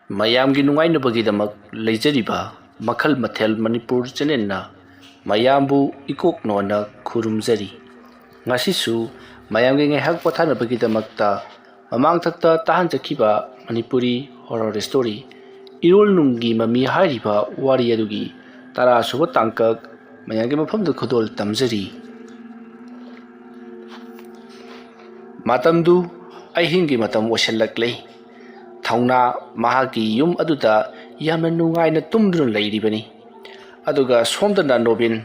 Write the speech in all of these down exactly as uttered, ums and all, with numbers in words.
ꯃꯌꯥꯝꯒꯤ ꯅꯨꯡꯉꯥꯏꯅꯕꯒꯤꯗꯃꯛ ꯂꯩꯖꯔꯤꯕ ꯃꯈꯜ ꯃꯊꯦꯜ ꯃꯅꯤꯄꯨꯔ ꯆꯦꯅꯦꯜꯅ ꯃꯌꯥꯝꯕꯨ ꯏꯀꯣꯛ ꯅꯣꯟꯅ ꯈꯨꯔꯨꯝꯖꯔꯤ꯫ ꯉꯁꯤꯁꯨ ꯃꯌꯥꯝꯒꯤ ꯉꯥꯏꯍꯥꯛ ꯄꯣꯊꯥꯅꯕꯒꯤꯗꯃꯛꯇ ꯃꯃꯥꯡꯊꯛꯇ ꯇꯥꯍꯟꯖꯈꯤꯕ ꯃꯅꯤꯄꯨꯔꯤ ꯍꯣꯔꯔ ꯁ꯭ꯇꯣꯔꯤ ꯏꯔꯣꯜ ꯅꯨꯡꯒꯤ ꯃꯃꯤ ꯍꯥꯏꯔꯤꯕ ꯋꯥꯔꯤ ꯑꯗꯨꯒꯤ ꯇꯔꯥꯁꯨꯕ ꯇꯥꯡꯀꯛ ꯃꯌꯥꯝꯒꯤ ꯃꯐꯝꯗ ꯈꯨꯗꯣꯜ ꯇꯝꯖꯔꯤ꯫ ꯃꯇꯝꯗꯨ ꯑꯍꯤꯡꯒꯤ ꯃꯇꯝ ꯑꯣꯏꯁꯤꯜꯂꯛꯂꯦ꯫ ꯊꯧꯅꯥ ꯃꯍꯥꯛꯀꯤ ꯌꯨꯝ ꯑꯗꯨꯗ ꯌꯥꯝꯅ ꯅꯨꯡꯉꯥꯏꯅ ꯇꯨꯝꯗꯨꯅ ꯂꯩꯔꯤꯕꯅꯤ꯫ ꯑꯗꯨꯒ ꯁꯣꯝꯗꯅ ꯅꯣꯕꯤꯟ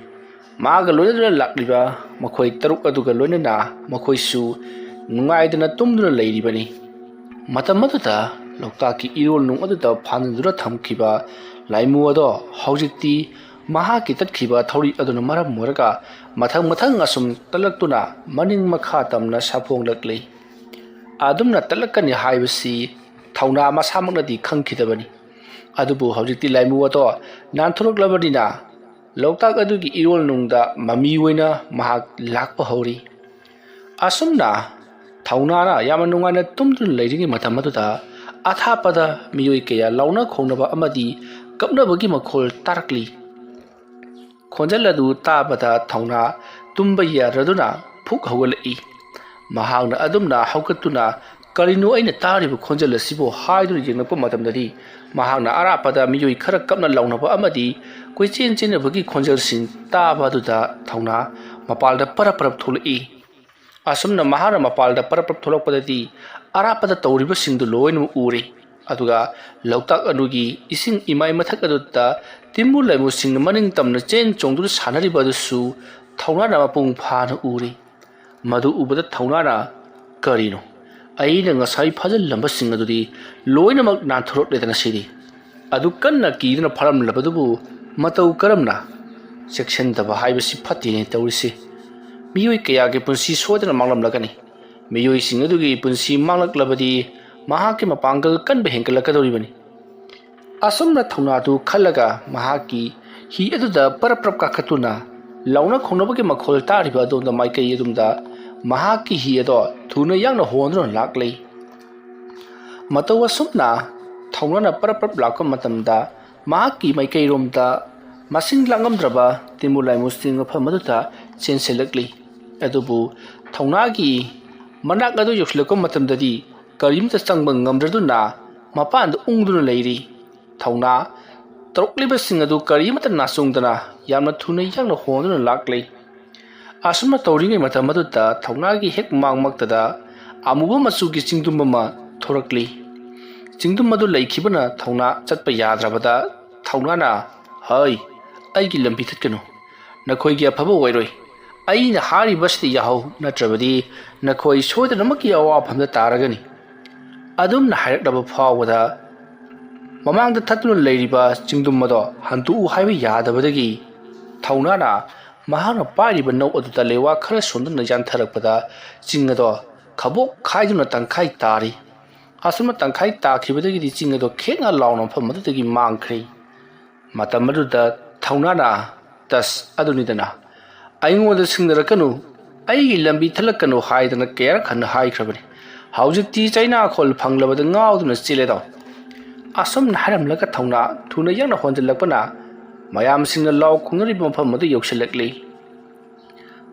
ꯃꯥꯒ ꯂꯣꯏꯅꯗꯨꯅ ꯂꯥꯛꯂꯤꯕ ꯃꯈꯣꯏ ꯇꯔꯨꯛ ꯑꯗꯨꯒ ꯂꯣꯏꯅꯅ ꯃꯈꯣꯏꯁꯨ ꯅꯨꯡꯉꯥꯏꯗꯅ ꯇꯨꯝꯗꯨꯅ ꯂꯩꯔꯤꯕꯅꯤ꯫ ꯃꯇꯝ ꯑꯗꯨꯗ ꯂꯣꯛꯇꯥꯛꯀꯤ ꯏꯔꯣꯜ ꯅꯨꯡ ꯑꯗꯨꯗ ꯐꯥꯟꯗꯨꯅ ꯊꯝꯈꯤꯕ ꯂꯥꯏꯃꯨ ꯑꯗꯣ ꯍꯧꯖꯤꯛꯇꯤ ꯃꯍꯥꯛꯀꯤ ꯇꯠꯈꯤꯕ ꯊꯧꯔꯤ ꯑꯗꯨꯅ ꯃꯔꯝ ꯑꯣꯏꯔꯒ ꯃꯊꯪ ꯃꯊꯪ ꯑꯁꯨꯝ ꯇꯠꯂꯛꯇꯨꯅ ꯃꯅꯤꯡ ꯃꯈꯥ ꯇꯝꯅ ꯁꯥꯐꯣꯡꯂꯛꯂꯤ꯫ ꯑꯗꯨꯝꯅ ꯇꯠꯂꯛꯀꯅꯤ ꯍꯥꯏꯕꯁꯤ ꯊꯧꯅꯥ ꯃꯁꯥꯃꯛꯅꯗꯤ ꯈꯪꯈꯤꯗꯕꯅꯤ꯫ ꯑꯗꯨꯕꯨ ꯍꯧꯖꯤꯛꯇꯤ ꯂꯥꯏꯃꯨ ꯑꯗꯣ ꯅꯥꯟꯊꯣꯔꯛꯂꯕꯅꯤꯅ ꯂꯣꯛꯇꯥꯛ ꯑꯗꯨꯒꯤ ꯏꯔꯣꯜ ꯅꯨꯡꯗ ꯃꯃꯤ ꯑꯣꯏꯅ ꯃꯍꯥꯛ ꯂꯥꯛꯄ ꯍꯧꯔꯤ꯫ ꯑꯁꯨꯝꯅ ꯊꯧꯅꯥꯅ ꯌꯥꯝꯅ ꯅꯨꯡꯉꯥꯏꯅ ꯇꯨꯝꯗꯨꯅ ꯂꯩꯔꯤꯉꯩ ꯃꯇꯝ ꯑꯗꯨꯗ ꯑꯊꯥꯞꯄꯗ ꯃꯤꯑꯣꯏ ꯀꯌꯥ ꯂꯥꯎꯅ ꯈꯣꯡꯅꯕ ꯑꯃꯗꯤ ꯀꯞꯅꯕꯒꯤ ꯃꯈꯣꯜ ꯇꯥꯔꯛꯂꯤ꯫ ꯈꯣꯟꯖꯦꯜ ꯑꯗꯨ ꯇꯥꯕꯗ ꯊꯧꯅꯥ ꯇꯨꯝꯕ ꯌꯥꯗ꯭ꯔꯗꯨꯅ ꯐꯨꯛ ꯍꯧꯒꯠꯂꯛꯏ꯫ ꯃꯍꯥꯛꯅ ꯑꯗꯨꯝꯅ ꯍꯧꯒꯠꯇꯨꯅ "ꯀꯔꯤꯅꯣ ꯑꯩꯅ ꯇꯥꯔꯤꯕ ꯈꯣꯟꯖꯦꯜ ꯑꯁꯤꯕꯨ?" ꯍꯥꯏꯗꯨꯅ ꯌꯦꯡꯂꯛꯄ ꯃꯇꯝꯗꯗꯤ ꯃꯍꯥꯛꯅ ꯑꯔꯥꯞꯄꯗ ꯃꯤꯑꯣꯏ ꯈꯔ ꯀꯞꯅ ꯂꯥꯎꯅꯕ ꯑꯃꯗꯤ ꯀꯣꯏꯆꯦꯟ ꯆꯦꯟꯅꯕꯒꯤ ꯈꯣꯟꯖꯦꯜꯁꯤꯡ ꯇꯥꯕ ꯑꯗꯨꯗ ꯊꯧꯅꯥ ꯃꯄꯥꯜꯗ ꯄꯔꯞ ꯄꯔꯞ ꯊꯣꯛꯂꯛꯏ꯫ ꯑꯁꯨꯝꯅ ꯃꯍꯥꯛꯅ ꯃꯄꯥꯜꯗ ꯄꯔꯞ ꯄꯔꯞ ꯊꯣꯛꯂꯛꯄꯗꯗꯤ ꯑꯔꯥꯞꯄꯗ ꯇꯧꯔꯤꯕꯁꯤꯡꯗꯨ ꯂꯣꯏꯅꯃꯛ ꯎꯔꯦ꯫ ꯑꯗꯨꯒ ꯂꯣꯛꯇꯥꯛ ꯑꯗꯨꯒꯤ ꯏꯁꯤꯡ ꯏꯃꯥꯏ ꯃꯊꯛ ꯑꯗꯨꯗ ꯇꯤꯟꯕꯨ ꯂꯥꯏꯃꯨꯁꯤꯡꯅ ꯃꯅꯤꯡ ꯇꯝꯅ ꯆꯦꯟ ꯆꯣꯡꯗꯨꯅ ꯁꯥꯟꯅꯔꯤꯕ ꯑꯗꯨꯁꯨ ꯊꯧꯅꯥꯅ ꯃꯄꯨꯡ ꯐꯥꯅ ꯎꯔꯦ꯫ ꯃꯗꯨ ꯎꯕꯗ ꯊꯧꯅꯥꯅ "ꯀꯔꯤꯅꯣ? ꯑꯩꯅ ꯉꯁꯥꯏ ꯐꯥꯖꯤꯜꯂꯝꯕꯁꯤꯡ ꯑꯗꯨꯗꯤ ꯂꯣꯏꯅꯃꯛ ꯅꯥꯟꯊꯣꯔꯛꯂꯦꯗꯅ ꯁꯤꯗꯤ꯫ ꯑꯗꯨ ꯀꯟꯅ ꯀꯤꯗꯨꯅ ꯐꯥꯔꯝꯂꯕꯗꯨꯕꯨ ꯃꯇꯧ ꯀꯔꯝꯅ? ꯆꯦꯛꯁꯤꯟꯗꯕ ꯍꯥꯏꯕꯁꯤ ꯐꯠꯇꯦꯅꯦ ꯇꯧꯔꯤꯁꯤ꯫ ꯃꯤꯑꯣꯏ ꯀꯌꯥꯒꯤ ꯄꯨꯟꯁꯤ ꯁꯣꯏꯗꯅ ꯃꯥꯡꯂꯝꯂꯒꯅꯤ꯫ ꯃꯤꯑꯣꯏꯁꯤꯡ ꯑꯗꯨꯒꯤ ꯄꯨꯟꯁꯤ ꯃꯥꯡꯂꯛꯂꯕꯗꯤ ꯃꯍꯥꯛꯀꯤ ꯃꯄꯥꯡꯒꯜ ꯀꯟꯕ ꯍꯦꯟꯒꯠꯂꯛꯀꯗꯧꯔꯤꯕꯅꯤ"꯫ ꯑꯁꯨꯝꯅ ꯊꯧꯅꯥꯗꯨ ꯈꯜꯂꯒ ꯃꯍꯥꯛꯀꯤ ꯍꯤ ꯑꯗꯨꯗ ꯄꯔꯞ ꯄꯔꯞ ꯀꯥꯈꯠꯇꯨꯅ ꯂꯥꯎꯅ ꯈꯣꯡꯅꯕꯒꯤ ꯃꯈꯣꯜ ꯇꯥꯔꯤꯕ ꯑꯗꯣꯝꯗ ꯃꯥꯏꯀꯩ ꯑꯗꯣꯝꯗ ꯃꯍꯥꯛꯀꯤ ꯍꯤ ꯑꯗꯣ ꯊꯨꯅ ꯌꯥꯡꯅ ꯍꯣꯟꯗꯨꯅ ꯂꯥꯛꯂꯤ꯫ ꯃꯇꯧ ꯑꯁꯨꯝꯅ ꯊꯧꯅꯥꯅ ꯄꯔꯞ ꯄꯔꯞ ꯂꯥꯛꯄ ꯃꯇꯝꯗ ꯃꯍꯥꯛꯀꯤ ꯃꯥꯏꯀꯩꯔꯣꯝꯗ ꯃꯁꯤꯡ ꯂꯥꯡꯉꯝꯗ꯭ꯔꯕ ꯇꯤꯃꯨ ꯂꯥꯏꯃꯨꯁꯤꯡ ꯃꯐꯝ ꯑꯗꯨꯗ ꯆꯦꯟꯁꯤꯜꯂꯛꯂꯤ꯫ ꯑꯗꯨꯕꯨ ꯊꯧꯅꯥꯒꯤ ꯃꯅꯥꯛ ꯑꯗꯨ ꯌꯧꯁꯤꯜꯂꯛꯄ ꯃꯇꯝꯗꯗꯤ ꯀꯔꯤꯝꯇ ꯆꯪꯕ ꯉꯝꯗ꯭ꯔꯗꯨꯅ ꯃꯄꯥꯟꯗ ꯎꯪꯗꯨꯅ ꯂꯩꯔꯤ꯫ ꯊꯧꯅꯥ ꯇꯧꯔꯛꯂꯤꯕꯁꯤꯡ ꯑꯗꯨ ꯀꯔꯤꯃꯠꯇ ꯅꯥꯆꯣꯡꯗꯅ ꯌꯥꯝꯅ ꯊꯨꯅ ꯌꯥꯡꯅ ꯍꯣꯟꯗꯨꯅ ꯂꯥꯛꯂꯤ꯫ ꯑꯁꯨꯝꯅ ꯇꯧꯔꯤꯉꯩ ꯃꯇꯝ ꯑꯗꯨꯗ ꯊꯧꯅꯥꯒꯤ ꯍꯦꯛ ꯃꯥꯡꯃꯛꯇꯗ ꯑꯃꯨꯕ ꯃꯆꯨꯒꯤ ꯆꯤꯡꯗꯨꯝ ꯑꯃ ꯊꯣꯔꯛꯂꯤ꯫ ꯆꯤꯡꯗꯨꯝ ꯑꯗꯨ ꯂꯩꯈꯤꯕꯅ ꯊꯧꯅꯥ ꯆꯠꯄ ꯌꯥꯗ꯭ꯔꯕꯗ ꯊꯧꯅꯥꯅ, "ꯍꯩ, ꯑꯩꯒꯤ ꯂꯝꯕꯤ ꯊꯠꯀꯅꯨ꯫ ꯅꯈꯣꯏꯒꯤ ꯑꯐꯕ ꯑꯣꯏꯔꯣꯏ꯫ ꯑꯩꯅ ꯍꯥꯏꯔꯤꯕꯁꯤꯗ ꯌꯥꯍꯧ, ꯅꯠꯇ꯭ꯔꯕꯗꯤ ꯅꯈꯣꯏ ꯁꯣꯏꯗꯅꯃꯛꯀꯤ ꯑꯋꯥꯐꯝꯗ ꯇꯥꯔꯒꯅꯤ"꯫ ꯑꯗꯨꯝꯅ ꯍꯥꯏꯔꯛꯂꯕ ꯐꯥꯎꯕꯗ ꯃꯃꯥꯡꯗ ꯊꯠꯇꯨꯅ ꯂꯩꯔꯤꯕ ꯆꯤꯡꯗꯨꯝ ꯑꯗꯣ ꯍꯟꯗꯣꯛꯎ ꯍꯥꯏꯕ ꯌꯥꯗꯕꯗꯒꯤ ꯊꯧꯅꯥꯅ ꯃꯍꯥꯛꯅ ꯄꯥꯏꯔꯤꯕ ꯅꯧ ꯑꯗꯨꯗ ꯂꯩꯋꯥ ꯈꯔ ꯁꯣꯟꯗꯨꯅ ꯌꯥꯟꯊꯔꯛꯄꯗ ꯆꯤꯡ ꯑꯗꯣ ꯈꯕꯣꯛ ꯈꯥꯏꯗꯨꯅ ꯇꯪꯈꯥꯏ ꯇꯥꯔꯤ꯫ ꯑꯁꯨꯝꯅ ꯇꯪꯈꯥꯏ ꯇꯥꯈꯤꯕꯗꯒꯤꯗꯤ ꯆꯤꯡ ꯑꯗꯣ ꯈꯦꯛꯅ ꯂꯥꯎꯅ ꯃꯐꯝ ꯑꯗꯨꯗꯒꯤ ꯃꯥꯡꯈ꯭ꯔꯦ꯫ ꯃꯇꯝ ꯑꯗꯨꯗ ꯊꯧꯅꯥꯅ, "ꯇꯁ, ꯑꯗꯨꯅꯤꯗꯅ, ꯑꯩꯉꯣꯟꯗ ꯁꯤꯡꯅꯔꯛꯀꯅꯨ, ꯑꯩꯒꯤ ꯂꯝꯕꯤ ꯊꯠꯂꯛꯀꯅꯨ" ꯍꯥꯏꯗꯅ ꯀꯌꯥꯔꯛ ꯍꯟꯅ ꯍꯥꯏꯈ꯭ꯔꯕꯅꯤ꯫ "ꯍꯧꯖꯤꯛꯇꯤ ꯆꯩꯅꯥꯈꯣꯜ ꯐꯪꯂꯕꯗ ꯉꯥꯎꯗꯨꯅ ꯆꯦꯜꯂꯦꯗꯣ"꯫ ꯑꯁꯨꯝꯅ ꯍꯥꯏꯔꯝꯂꯒ ꯊꯧꯅꯥ ꯊꯨꯅ ꯌꯥꯡꯅ ꯍꯣꯟꯖꯤꯜꯂꯛꯄꯅ ꯃꯌꯥꯝꯁꯤꯡꯅ ꯂꯥꯎ ꯈꯣꯡꯅꯔꯤꯕ ꯃꯐꯝ ꯑꯗꯨ ꯌꯧꯁꯤꯜꯂꯛꯂꯤ꯫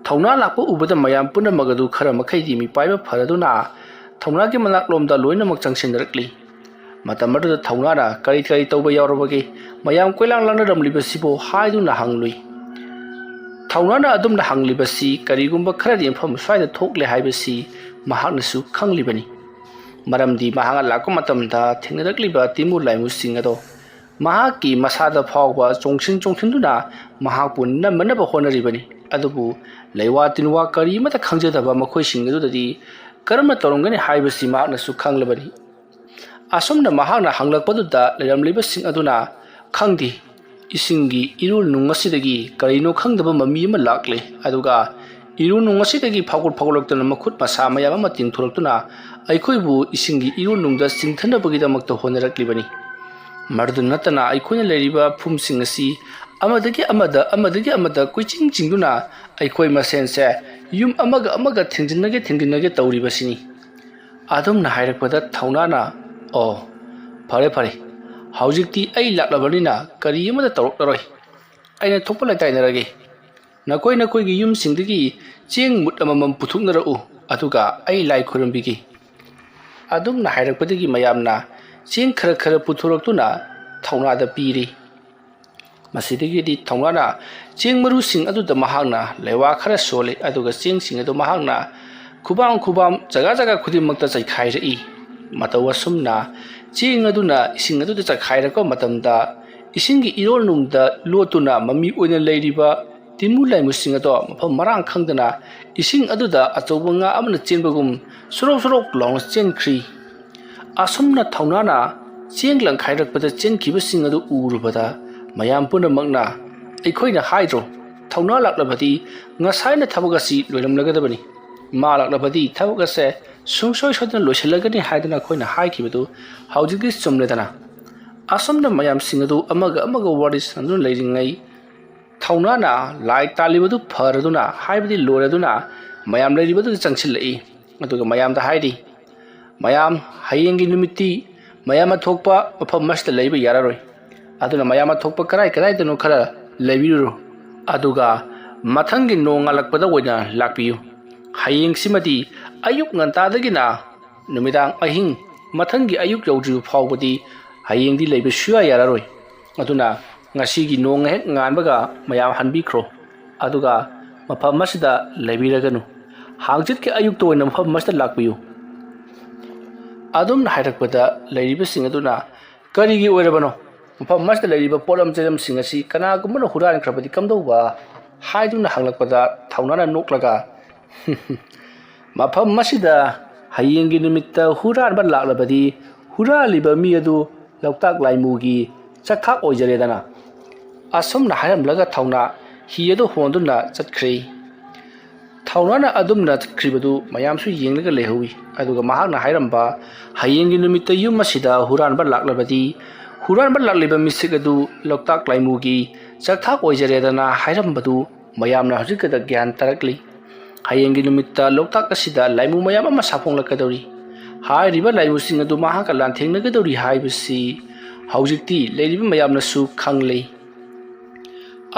ꯊꯧꯅꯥ ꯂꯥꯛꯄ ꯎꯕꯗ ꯃꯌꯥꯝ ꯄꯨꯝꯅꯃꯛ ꯑꯗꯨ ꯈꯔ ꯃꯈꯩꯗꯤ ꯃꯤꯄꯥꯏꯕ ꯐꯔꯗꯨꯅ ꯊꯧꯅꯥꯒꯤ ꯃꯅꯥꯛꯂꯣꯝꯗ ꯂꯣꯏꯅꯃꯛ ꯆꯪꯁꯤꯟꯅꯔꯛꯂꯤ꯫ ꯃꯇꯝ ꯑꯗꯨꯗ ꯊꯧꯅꯥꯅ "ꯀꯔꯤ ꯀꯔꯤ ꯇꯧꯕ ꯌꯥꯎꯔꯕꯒꯦ? ꯃꯌꯥꯝ ꯀꯣꯏꯂꯥꯡ ꯂꯥꯡꯅꯔꯝꯂꯤꯕꯁꯤꯕꯨ?" ꯍꯥꯏꯗꯨꯅ ꯍꯪꯂꯨꯏ꯫ ꯊꯧꯅꯥꯅ ꯑꯗꯨꯝꯅ ꯍꯪꯂꯤꯕꯁꯤ ꯀꯔꯤꯒꯨꯝꯕ ꯈꯔꯗꯤ ꯃꯐꯝ ꯑꯁ꯭ꯋꯥꯏꯗ ꯊꯣꯛꯂꯦ ꯍꯥꯏꯕꯁꯤ ꯃꯍꯥꯛꯅꯁꯨ ꯈꯪꯂꯤꯕꯅꯤ꯫ ꯃꯔꯝꯗꯤ ꯃꯍꯥꯛꯅ ꯂꯥꯛꯄ ꯃꯇꯝꯗ ꯊꯦꯡꯅꯔꯛꯂꯤꯕ ꯇꯤꯃꯨ ꯂꯥꯏꯃꯨꯁꯤꯡ ꯑꯗꯣ ꯃꯍꯥꯛꯀꯤ ꯃꯁꯥꯗ ꯐꯥꯎꯕ ꯆꯣꯡꯁꯤꯟ ꯆꯣꯡꯁꯤꯟꯗꯨꯅ ꯃꯍꯥꯛꯄꯨ ꯅꯝꯃꯅꯕ ꯍꯣꯠꯅꯔꯤꯕꯅꯤ꯫ ꯑꯗꯨꯕꯨ ꯂꯩꯋꯥ ꯇꯤꯟꯋꯥ ꯀꯔꯤ ꯑꯃꯠꯇ ꯈꯪꯖꯗꯕ ꯃꯈꯣꯏꯁꯤꯡ ꯑꯗꯨꯗꯗꯤ ꯀꯔꯝꯅ ꯇꯧꯔꯝꯒꯅꯤ ꯍꯥꯏꯕꯁꯤ ꯃꯍꯥꯛꯅꯁꯨ ꯈꯪꯂꯕꯅꯤ꯫ ꯑꯁꯨꯝꯅ ꯃꯍꯥꯛꯅ ꯍꯪꯂꯛꯄꯗꯨꯗ ꯂꯩꯔꯝꯂꯤꯕꯁꯤꯡ ꯑꯗꯨꯅ, "ꯈꯪꯗꯦ, ꯏꯁꯤꯡꯒꯤ ꯏꯔꯨ ꯅꯨꯡ ꯑꯁꯤꯗꯒꯤ ꯀꯔꯤꯅꯣ ꯈꯪꯗꯕ ꯃꯃꯤ ꯑꯃ ꯂꯥꯛꯂꯦ, ꯑꯗꯨꯒ ꯏꯔꯨ ꯅꯨꯡ ꯑꯁꯤꯗꯒꯤ ꯐꯥꯎꯒꯠ ꯐꯥꯎꯒꯠꯂꯛꯇꯨꯅ ꯃꯈꯨꯠ ꯃꯁꯥ ꯃꯌꯥꯝ ꯑꯃ ꯇꯤꯡꯊꯣꯔꯛꯇꯨꯅ ꯑꯩꯈꯣꯏꯕꯨ ꯏꯁꯤꯡꯒꯤ ꯏꯔꯨ ꯅꯨꯡꯗ ꯆꯤꯡꯊꯅꯕꯒꯤꯗꯃꯛꯇ ꯍꯣꯠꯅꯔꯛꯂꯤꯕꯅꯤ꯫ ꯃꯗꯨꯗ ꯅꯠꯇꯅ ꯑꯩꯈꯣꯏꯅ ꯂꯩꯔꯤꯕ ꯐꯨꯝꯁꯤꯡ ꯑꯁꯤ ꯑꯃꯗꯒꯤ ꯑꯃꯗ, ꯑꯃꯗꯒꯤ ꯑꯃꯗ ꯀꯣꯏꯆꯤꯡ ꯆꯤꯡꯗꯨꯅ ꯑꯩꯈꯣꯏ ꯃꯁꯦꯟꯁꯦ ꯌꯨꯝ ꯑꯃꯒ ꯑꯃꯒ ꯊꯦꯡꯖꯤꯟꯅꯒꯦ ꯊꯦꯡꯖꯤꯟꯅꯒꯦ ꯇꯧꯔꯤꯕꯁꯤꯅꯤ"꯫ ꯑꯗꯨꯝꯅ ꯍꯥꯏꯔꯛꯄꯗ ꯊꯧꯅꯥꯅ, "ꯑꯣ, "ꯐꯔꯦ, ꯐꯔꯦ, ꯍꯧꯖꯤꯛꯇꯤ ꯑꯩ ꯂꯥꯛꯂꯕꯅꯤꯅ ꯀꯔꯤ ꯑꯃꯠꯇ ꯇꯧꯔꯛꯂꯔꯣꯏ꯫ ꯑꯩꯅ ꯊꯣꯛꯄ ꯂꯩꯇꯥꯏꯅꯔꯒꯦ꯫ ꯅꯈꯣꯏ ꯅꯈꯣꯏꯒꯤ ꯌꯨꯝꯁꯤꯡꯗꯒꯤ ꯆꯦꯡ ꯃꯨꯠ ꯑꯃꯃꯝ ꯄꯨꯊꯣꯛꯅꯔꯛꯎ, ꯑꯗꯨꯒ ꯑꯩ ꯂꯥꯏ ꯈꯨꯔꯨꯝꯕꯤꯒꯦ"꯫ ꯑꯗꯨꯝꯅ ꯍꯥꯏꯔꯛꯄꯗꯒꯤ ꯃꯌꯥꯝꯅ ꯆꯦꯡ ꯈꯔ ꯈꯔ ꯄꯨꯊꯣꯔꯛꯇꯨꯅ ꯊꯧꯅꯥꯗ ꯄꯤꯔꯤ꯫ ꯃꯁꯤꯗꯒꯤꯗꯤ ꯊꯧꯅꯥꯅ ꯆꯦꯡ ꯃꯔꯨꯁꯤꯡ ꯑꯗꯨꯗ ꯃꯍꯥꯛꯅ ꯂꯩꯋꯥ ꯈꯔ ꯁꯣꯜꯂꯤ, ꯑꯗꯨꯒ ꯆꯦꯡꯁꯤꯡ ꯑꯗꯨ ꯃꯍꯥꯛꯅ ꯈꯨꯕꯥꯝ ꯈꯨꯕꯥꯝ, ꯖꯒꯥ ꯖꯒꯥ ꯈꯨꯗꯤꯡꯃꯛꯇ ꯆꯥꯏꯈꯥꯏꯔꯛꯏ꯫ ꯃꯇꯧ ꯑꯁꯨꯝꯅ ꯆꯦꯡ ꯑꯗꯨꯅ ꯏꯁꯤꯡ ꯑꯗꯨꯗ ꯆꯥꯏꯈꯥꯏꯔꯛꯄ ꯃꯇꯝꯗ, ꯏꯁꯤꯡꯒꯤ ꯏꯔꯣꯜꯅꯨꯡꯗ ꯂꯣꯠꯇꯨꯅ ꯃꯃꯤ ꯑꯣꯏꯅ ꯂꯩꯔꯤꯕ ꯇꯤꯟꯃꯨ ꯂꯥꯏꯃꯨꯁꯤꯡ ꯑꯗꯣ ꯃꯐꯝ ꯃꯔꯥꯡ ꯈꯪꯗꯅ ꯏꯁꯤꯡ ꯑꯗꯨꯗ ꯑꯆꯧꯕ ꯉꯥ ꯑꯃꯅ ꯆꯦꯟꯕꯒꯨꯝ ꯁꯣꯔꯣꯛ ꯁꯣꯔꯣꯛ ꯂꯥꯎꯅ ꯆꯦꯟꯈ꯭ꯔꯤ꯫ ꯑꯁꯨꯝꯅ ꯊꯧꯅꯥꯅ ꯆꯦꯡ ꯂꯪꯈꯥꯏꯔꯛꯄꯗ ꯆꯦꯟꯈꯤꯕꯁꯤꯡ ꯑꯗꯨ ꯎꯔꯨꯕꯗ, ꯃꯌꯥꯝ ꯄꯨꯝꯅꯃꯛꯅ, "ꯑꯩꯈꯣꯏꯅ ꯍꯥꯏꯗ꯭ꯔꯣ, ꯊꯧꯅꯥ ꯂꯥꯛꯂꯕꯗꯤ ꯉꯁꯥꯏꯅ ꯊꯕꯛ ꯑꯁꯤ ꯂꯣꯏꯔꯝꯂꯒꯗꯕꯅꯤ꯫ ꯃꯥ ꯂꯥꯛꯂꯕꯗꯤ ꯊꯕꯛ ꯑꯁꯦ ꯁꯨꯡꯁꯣꯏ ꯁꯣꯏꯗꯅ ꯂꯣꯏꯁꯤꯜꯂꯒꯅꯤ ꯍꯥꯏꯗꯅ ꯑꯩꯈꯣꯏꯅ ꯍꯥꯏꯈꯤꯕꯗꯨ ꯍꯧꯖꯤꯛꯇꯤ ꯆꯨꯝꯂꯦꯗꯅ"꯫ ꯑꯁꯨꯝꯅ ꯃꯌꯥꯝꯁꯤꯡ ꯑꯗꯨ ꯑꯃꯒ ꯑꯃꯒ ꯋꯥꯔꯤ ꯁꯥꯟꯅꯗꯨꯅ ꯂꯩꯔꯤꯉꯩ, ꯊꯧꯅꯥꯅ ꯂꯥꯏ ꯇꯥꯜꯂꯤꯕꯗꯨ ꯐꯔꯗꯨꯅ, ꯍꯥꯏꯕꯗꯤ ꯂꯣꯏꯔꯗꯨꯅ, ꯃꯌꯥꯝ ꯂꯩꯔꯤꯕꯗꯨꯗ ꯆꯪꯁꯤꯜꯂꯛꯏ꯫ ꯑꯗꯨꯒ ꯃꯌꯥꯝꯗ ꯍꯥꯏꯔꯤ, "ꯃꯌꯥꯝ, ꯍꯌꯦꯡꯒꯤ ꯅꯨꯃꯤꯠꯇꯤ ꯃꯌꯥꯝ ꯑꯊꯣꯛꯄ ꯃꯐꯝ ꯑꯁꯤꯗ ꯂꯩꯕ ꯌꯥꯔꯔꯣꯏ꯫ ꯑꯗꯨꯅ ꯃꯌꯥꯝ ꯑꯊꯣꯛꯄ ꯀꯔꯥꯏ ꯀꯔꯥꯏꯗꯅꯣ ꯈꯔ ꯂꯩꯕꯤꯔꯨꯔꯣ꯫ ꯑꯗꯨꯒ ꯃꯊꯪꯒꯤ ꯅꯣꯡ ꯉꯥꯜꯂꯛꯄꯗ ꯑꯣꯏꯅ ꯂꯥꯛꯄꯤꯌꯨ꯫ ꯍꯌꯦꯡꯁꯤꯃꯗꯤ ꯑꯌꯨꯛ ꯉꯟꯇꯥꯗꯒꯤꯅ ꯅꯨꯃꯤꯗꯥꯡ ꯑꯍꯤꯡ, ꯃꯊꯪꯒꯤ ꯑꯌꯨꯛ ꯌꯧꯗ꯭ꯔꯤꯕ ꯐꯥꯎꯕꯗꯤ ꯍꯌꯦꯡꯗꯤ ꯂꯩꯕ ꯁꯨꯌꯥ ꯌꯥꯔꯔꯣꯏ꯫ ꯑꯗꯨꯅ ꯉꯁꯤꯒꯤ ꯅꯣꯡ ꯍꯦꯛ ꯉꯥꯟꯕꯒ ꯃꯌꯥꯝ ꯍꯟꯕꯤꯈ꯭ꯔꯣ꯫ ꯑꯗꯨꯒ ꯃꯐꯝ ꯑꯁꯤꯗ ꯂꯩꯕꯤꯔꯒꯅꯨ꯫ ꯍꯥꯡꯆꯤꯠꯀꯤ ꯑꯌꯨꯛꯇ ꯑꯣꯏꯅ ꯃꯐꯝ ꯑꯁꯤꯗ ꯂꯥꯛꯄꯤꯌꯨ"꯫ ꯑꯗꯨꯝꯅ ꯍꯥꯏꯔꯛꯄꯗ ꯂꯩꯔꯤꯕꯁꯤꯡ ꯑꯗꯨꯅ, "ꯀꯔꯤꯒꯤ ꯑꯣꯏꯔꯕꯅꯣ? ꯃꯐꯝ ꯑꯁꯤꯗ ꯂꯩꯔꯤꯕ ꯄꯣꯠꯂꯝ ꯆꯩꯂꯝꯁꯤꯡ ꯑꯁꯤ ꯀꯅꯥꯒꯨꯝꯕꯅ ꯍꯨꯔꯥꯟꯈ꯭ꯔꯕꯗꯤ ꯀꯝꯗꯧꯕ?" ꯍꯥꯏꯗꯨꯅ ꯍꯪꯂꯛꯄꯗ ꯊꯧꯅꯥꯅ ꯅꯣꯛꯂꯒ, "ꯃꯐꯝ ꯑꯁꯤꯗ ꯍꯌꯦꯡꯒꯤ ꯅꯨꯃꯤꯠꯇ ꯍꯨꯔꯥꯟꯕ ꯂꯥꯛꯂꯕꯗꯤ, ꯍꯨꯔꯥꯜꯂꯤꯕ ꯃꯤ ꯑꯗꯨ ꯂꯣꯛꯇꯥꯛ ꯂꯥꯏꯃꯨꯒꯤ ꯆꯥꯛꯊꯥꯛ ꯑꯣꯏꯖꯔꯦꯗꯅ"꯫ ꯑꯁꯨꯝꯅ ꯍꯥꯏꯔꯝꯂꯒ ꯊꯧꯅꯥ ꯍꯤ ꯑꯗꯨ ꯍꯣꯟꯗꯨꯅ ꯆꯠꯈ꯭ꯔꯦ꯫ ꯊꯧꯅꯥꯅ ꯑꯗꯨꯝꯅ ꯆꯠꯈ꯭ꯔꯤꯕꯗꯨ ꯃꯌꯥꯝꯁꯨ ꯌꯦꯡꯂꯒ ꯂꯩꯍꯧꯏ꯫ ꯑꯗꯨꯒ ꯃꯍꯥꯛꯅ ꯍꯥꯏꯔꯝꯕ, "ꯍꯌꯦꯡꯒꯤ ꯅꯨꯃꯤꯠꯇ ꯌꯨꯝ ꯑꯁꯤꯗ ꯍꯨꯔꯥꯟꯕ ꯂꯥꯛꯂꯕꯗꯤ, ꯍꯨꯔꯥꯟꯕ ꯂꯥꯛꯂꯤꯕ ꯃꯤꯁꯛ ꯑꯗꯨ ꯂꯣꯛꯇꯥꯛ ꯂꯥꯏꯃꯨꯒꯤ ꯆꯥꯛꯊꯥꯛ ꯑꯣꯏꯖꯔꯦꯗꯅ" ꯍꯥꯏꯔꯝꯕꯗꯨ ꯃꯌꯥꯝꯅ ꯍꯧꯖꯤꯛꯈꯛꯇ ꯒ꯭ꯌꯥꯟ ꯇꯥꯔꯛꯂꯤ꯫ ꯍꯌꯦꯡꯒꯤ ꯅꯨꯃꯤꯠꯇ ꯂꯣꯛꯇꯥꯛ ꯑꯁꯤꯗ ꯂꯥꯏꯃꯨ ꯃꯌꯥꯝ ꯑꯃ ꯁꯥꯐꯣꯡꯂꯛꯀꯗꯧꯔꯤ꯫ ꯍꯥꯏꯔꯤꯕ ꯂꯥꯏꯃꯨꯁꯤꯡ ꯑꯗꯨ ꯃꯍꯥꯛꯀ ꯂꯥꯟꯊꯦꯡꯅꯒꯗꯧꯔꯤ ꯍꯥꯏꯕꯁꯤ ꯍꯧꯖꯤꯛꯇꯤ ꯂꯩꯔꯤꯕ ꯃꯌꯥꯝꯅꯁꯨ ꯈꯪꯂꯦ꯫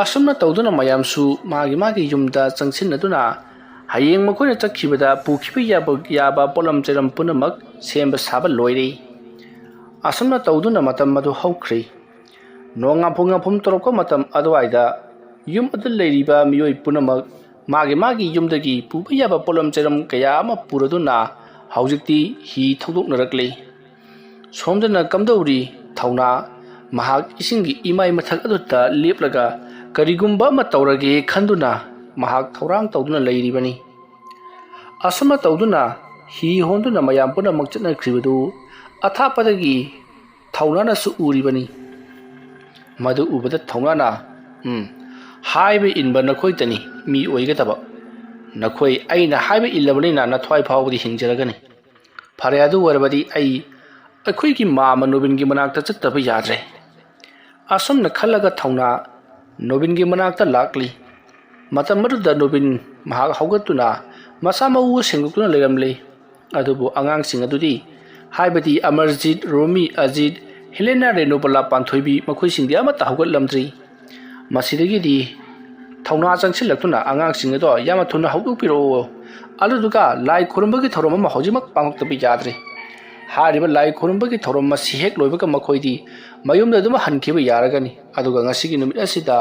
ꯑꯁꯨꯝꯅ ꯇꯧꯗꯨꯅ ꯃꯌꯥꯝꯁꯨ ꯃꯥꯒꯤ ꯃꯥꯒꯤ ꯌꯨꯝꯗ ꯆꯪꯁꯤꯟꯅꯗꯨꯅ ꯍꯌꯦꯡ ꯃꯈꯣꯏꯅ ꯆꯠꯈꯤꯕꯗ ꯄꯨꯈꯤꯕ ꯌꯥꯕ, ꯌꯥꯕ ꯄꯣꯠꯂꯝ ꯆꯩꯔꯝ ꯄꯨꯝꯅꯃꯛ ꯁꯦꯝꯕ ꯁꯥꯕ ꯂꯣꯏꯔꯦ꯫ ꯑꯁꯨꯝꯅ ꯇꯧꯗꯨꯅ ꯃꯇꯝ ꯑꯗꯨ ꯍꯧꯈ꯭ꯔꯦ꯫ ꯅꯣꯡ ꯉꯥꯐꯨꯝ ꯉꯥꯐꯨꯝ ꯇꯧꯔꯛꯄ ꯃꯇꯝ ꯑꯗꯨꯋꯥꯏꯗ ꯌꯨꯝ ꯑꯗꯨ ꯂꯩꯔꯤꯕ ꯃꯤꯑꯣꯏ ꯄꯨꯝꯅꯃꯛ ꯃꯥꯒꯤ ꯃꯥꯒꯤ ꯌꯨꯝꯗꯒꯤ ꯄꯨꯕ ꯌꯥꯕ ꯄꯣꯠꯂꯝ ꯆꯩꯔꯝ ꯀꯌꯥ ꯑꯃ ꯄꯨꯔꯗꯨꯅ ꯍꯧꯖꯤꯛꯇꯤ ꯍꯤ ꯊꯧꯗꯣꯛꯅꯔꯛꯂꯤ꯫ ꯁꯣꯝꯗꯅ ꯀꯝꯗꯧꯔꯤ ꯊꯧꯅꯥ? ꯃꯍꯥꯛ ꯏꯁꯤꯡꯒꯤ ꯏꯃꯥꯏ ꯃꯊꯛ ꯑꯗꯨꯗ ꯂꯦꯞꯂꯒ ꯀꯔꯤꯒꯨꯝꯕ ꯑꯃ ꯇꯧꯔꯒꯦ ꯈꯟꯗꯨꯅ ꯃꯍꯥꯛ ꯊꯧꯔꯥꯡ ꯇꯧꯗꯨꯅ ꯂꯩꯔꯤꯕꯅꯤ꯫ ꯑꯁꯨꯝꯅ ꯇꯧꯗꯨꯅ ꯍꯤ ꯍꯣꯟꯗꯨꯅ ꯃꯌꯥꯝ ꯄꯨꯝꯅꯃꯛ ꯆꯠꯅꯈ꯭ꯔꯤꯕꯗꯨ ꯑꯊꯥꯞꯄꯗꯒꯤ ꯊꯧꯅꯥꯅꯁꯨ ꯎꯔꯤꯕꯅꯤ꯫ ꯃꯗꯨ ꯎꯕꯗ ꯊꯧꯅꯥꯅ, "ꯎꯝ, ꯍꯥꯏꯕ ꯏꯟꯕ ꯅꯈꯣꯏꯇꯅꯤ ꯃꯤ ꯑꯣꯏꯒꯗꯕ꯫ ꯅꯈꯣꯏ ꯑꯩꯅ ꯍꯥꯏꯕ ꯏꯜꯂꯕꯅꯤꯅ ꯅꯊ꯭ꯋꯥꯏ ꯐꯥꯎꯕꯗꯤ ꯍꯤꯡꯖꯔꯒꯅꯤ꯫ ꯐꯔꯦ, ꯑꯗꯨ ꯑꯣꯏꯔꯕꯗꯤ ꯑꯩ ꯑꯩꯈꯣꯏꯒꯤ ꯃꯥꯃ ꯅꯣꯕꯤꯟꯒꯤ ꯃꯅꯥꯛꯇ ꯆꯠꯇꯕ ꯌꯥꯗ꯭ꯔꯦ"꯫ ꯑꯁꯨꯝꯅ ꯈꯜꯂꯒ ꯊꯧꯅꯥ ꯅꯣꯕꯤꯟꯒꯤ ꯃꯅꯥꯛꯇ ꯂꯥꯛꯂꯤ꯫ ꯃꯇꯝ ꯑꯗꯨꯗ ꯅꯣꯕꯤꯟ ꯃꯍꯥꯛ ꯍꯧꯒꯠꯇꯨꯅ ꯃꯁꯥ ꯃꯎ ꯁꯦꯡꯗꯣꯛꯇꯨꯅ ꯂꯩꯔꯝꯂꯤ꯫ ꯑꯗꯨꯕꯨ ꯑꯉꯥꯡꯁꯤꯡ ꯑꯗꯨꯗꯤ, ꯍꯥꯏꯕꯗꯤ ꯑꯃꯔꯖꯤꯠ, ꯔꯣꯃꯤ, ꯑꯖꯤꯠ, ꯍꯦꯂꯦꯅꯥ, ꯔꯦꯅꯨꯕꯂꯥ, ꯄꯥꯟꯊꯣꯏꯕꯤ, ꯃꯈꯣꯏꯁꯤꯡꯗꯤ ꯑꯃꯠꯇ ꯍꯧꯒꯠꯂꯝꯗ꯭ꯔꯤ꯫ ꯃꯁꯤꯗꯒꯤꯗꯤ ꯊꯧꯅꯥ ꯆꯪꯁꯤꯜꯂꯛꯇꯨꯅ ꯑꯉꯥꯡꯁꯤꯡ ꯑꯗꯣ ꯌꯥꯝꯅ ꯊꯨꯅ ꯍꯧꯗꯣꯛꯄꯤꯔꯛꯎ꯫ ꯑꯗꯨꯗꯨꯒ ꯂꯥꯏ ꯈꯨꯔꯨꯝꯕꯒꯤ ꯊꯧꯔꯝ ꯑꯃ ꯍꯧꯖꯤꯛꯃꯛ ꯄꯥꯡꯊꯣꯛꯇꯕ ꯌꯥꯗ꯭ꯔꯦ꯫ ꯍꯥꯏꯔꯤꯕ ꯂꯥꯏ ꯈꯨꯔꯨꯝꯕꯒꯤ ꯊꯧꯔꯝ ꯑꯁꯤ ꯍꯦꯛ ꯂꯣꯏꯕꯒ ꯃꯈꯣꯏꯗꯤ ꯃꯌꯨꯝꯗ ꯑꯗꯨꯝ ꯍꯟꯈꯤꯕ ꯌꯥꯔꯒꯅꯤ꯫ ꯑꯗꯨꯒ ꯉꯁꯤꯒꯤ ꯅꯨꯃꯤꯠ ꯑꯁꯤꯗ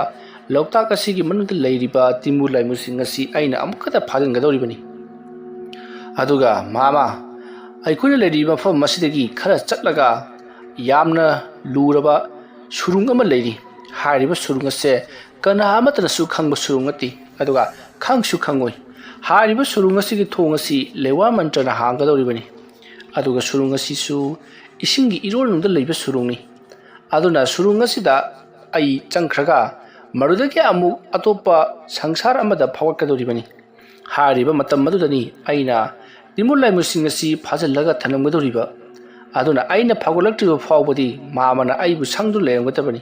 ꯂꯣꯛꯇꯥꯛ ꯑꯁꯤꯒꯤ ꯃꯅꯨꯡꯗ ꯂꯩꯔꯤꯕ ꯇꯤꯟꯕꯨ ꯂꯥꯏꯃꯨꯁꯤꯡ ꯑꯁꯤ ꯑꯩꯅ ꯑꯃꯨꯛꯈꯛꯇ ꯐꯥꯖꯤꯟꯒꯗꯧꯔꯤꯕꯅꯤ꯫ ꯑꯗꯨꯒ ꯃꯥꯃ, ꯑꯩꯈꯣꯏꯅ ꯂꯩꯔꯤꯕ ꯃꯐꯝ ꯑꯁꯤꯗꯒꯤ ꯈꯔ ꯆꯠꯂꯒ ꯌꯥꯝꯅ ꯂꯨꯔꯕ ꯁꯨꯔꯨꯡ ꯑꯃ ꯂꯩꯔꯤ꯫ ꯍꯥꯏꯔꯤꯕ ꯁꯨꯔꯨꯡ ꯑꯁꯦ ꯀꯅꯥ ꯑꯃꯠꯇꯅꯁꯨ ꯈꯪꯕ ꯁꯨꯔꯨꯡ ꯅꯠꯇꯦ, ꯑꯗꯨꯒ ꯈꯪꯁꯨ ꯈꯪꯉꯣꯏ꯫ ꯍꯥꯏꯔꯤꯕ ꯁꯨꯔꯨꯡ ꯑꯁꯤꯒꯤ ꯊꯣꯡ ꯑꯁꯤ ꯂꯩꯋꯥ ꯃꯟꯇ꯭ꯔꯅ ꯍꯥꯡꯒꯗꯧꯔꯤꯕꯅꯤ꯫ ꯑꯗꯨꯒ ꯁꯨꯔꯨꯡ ꯑꯁꯤꯁꯨ ꯏꯁꯤꯡꯒꯤ ꯏꯔꯣꯜꯅꯨꯡꯗ ꯂꯩꯕ ꯁꯨꯔꯨꯡꯅꯤ꯫ ꯑꯗꯨꯅ ꯁꯨꯔꯨꯡ ꯑꯁꯤꯗ ꯑꯩ ꯆꯪꯈ꯭ꯔꯒ ꯃꯗꯨꯗꯒꯤ ꯑꯃꯨꯛ ꯑꯇꯣꯞꯄ ꯁꯪꯁꯥꯔ ꯑꯃꯗ ꯐꯥꯎꯒꯠꯀꯗꯧꯔꯤꯕꯅꯤ꯫ ꯍꯥꯏꯔꯤꯕ ꯃꯇꯝ ꯑꯗꯨꯗꯅꯤ ꯑꯩꯅ ꯇꯤꯟꯕꯨ ꯂꯥꯏꯃꯨꯁꯤꯡ ꯑꯁꯤ ꯐꯥꯖꯤꯜꯂꯒ ꯊꯝꯂꯝꯒꯗꯧꯔꯤꯕ꯫ ꯑꯗꯨꯅ ꯑꯩꯅ ꯐꯥꯎꯒꯠꯂꯛꯇ꯭ꯔꯤꯕ ꯐꯥꯎꯕꯗꯤ ꯃꯥꯃꯅ ꯑꯩꯕꯨ ꯁꯪꯗꯨꯅ ꯂꯩꯔꯝꯒꯗꯕꯅꯤ꯫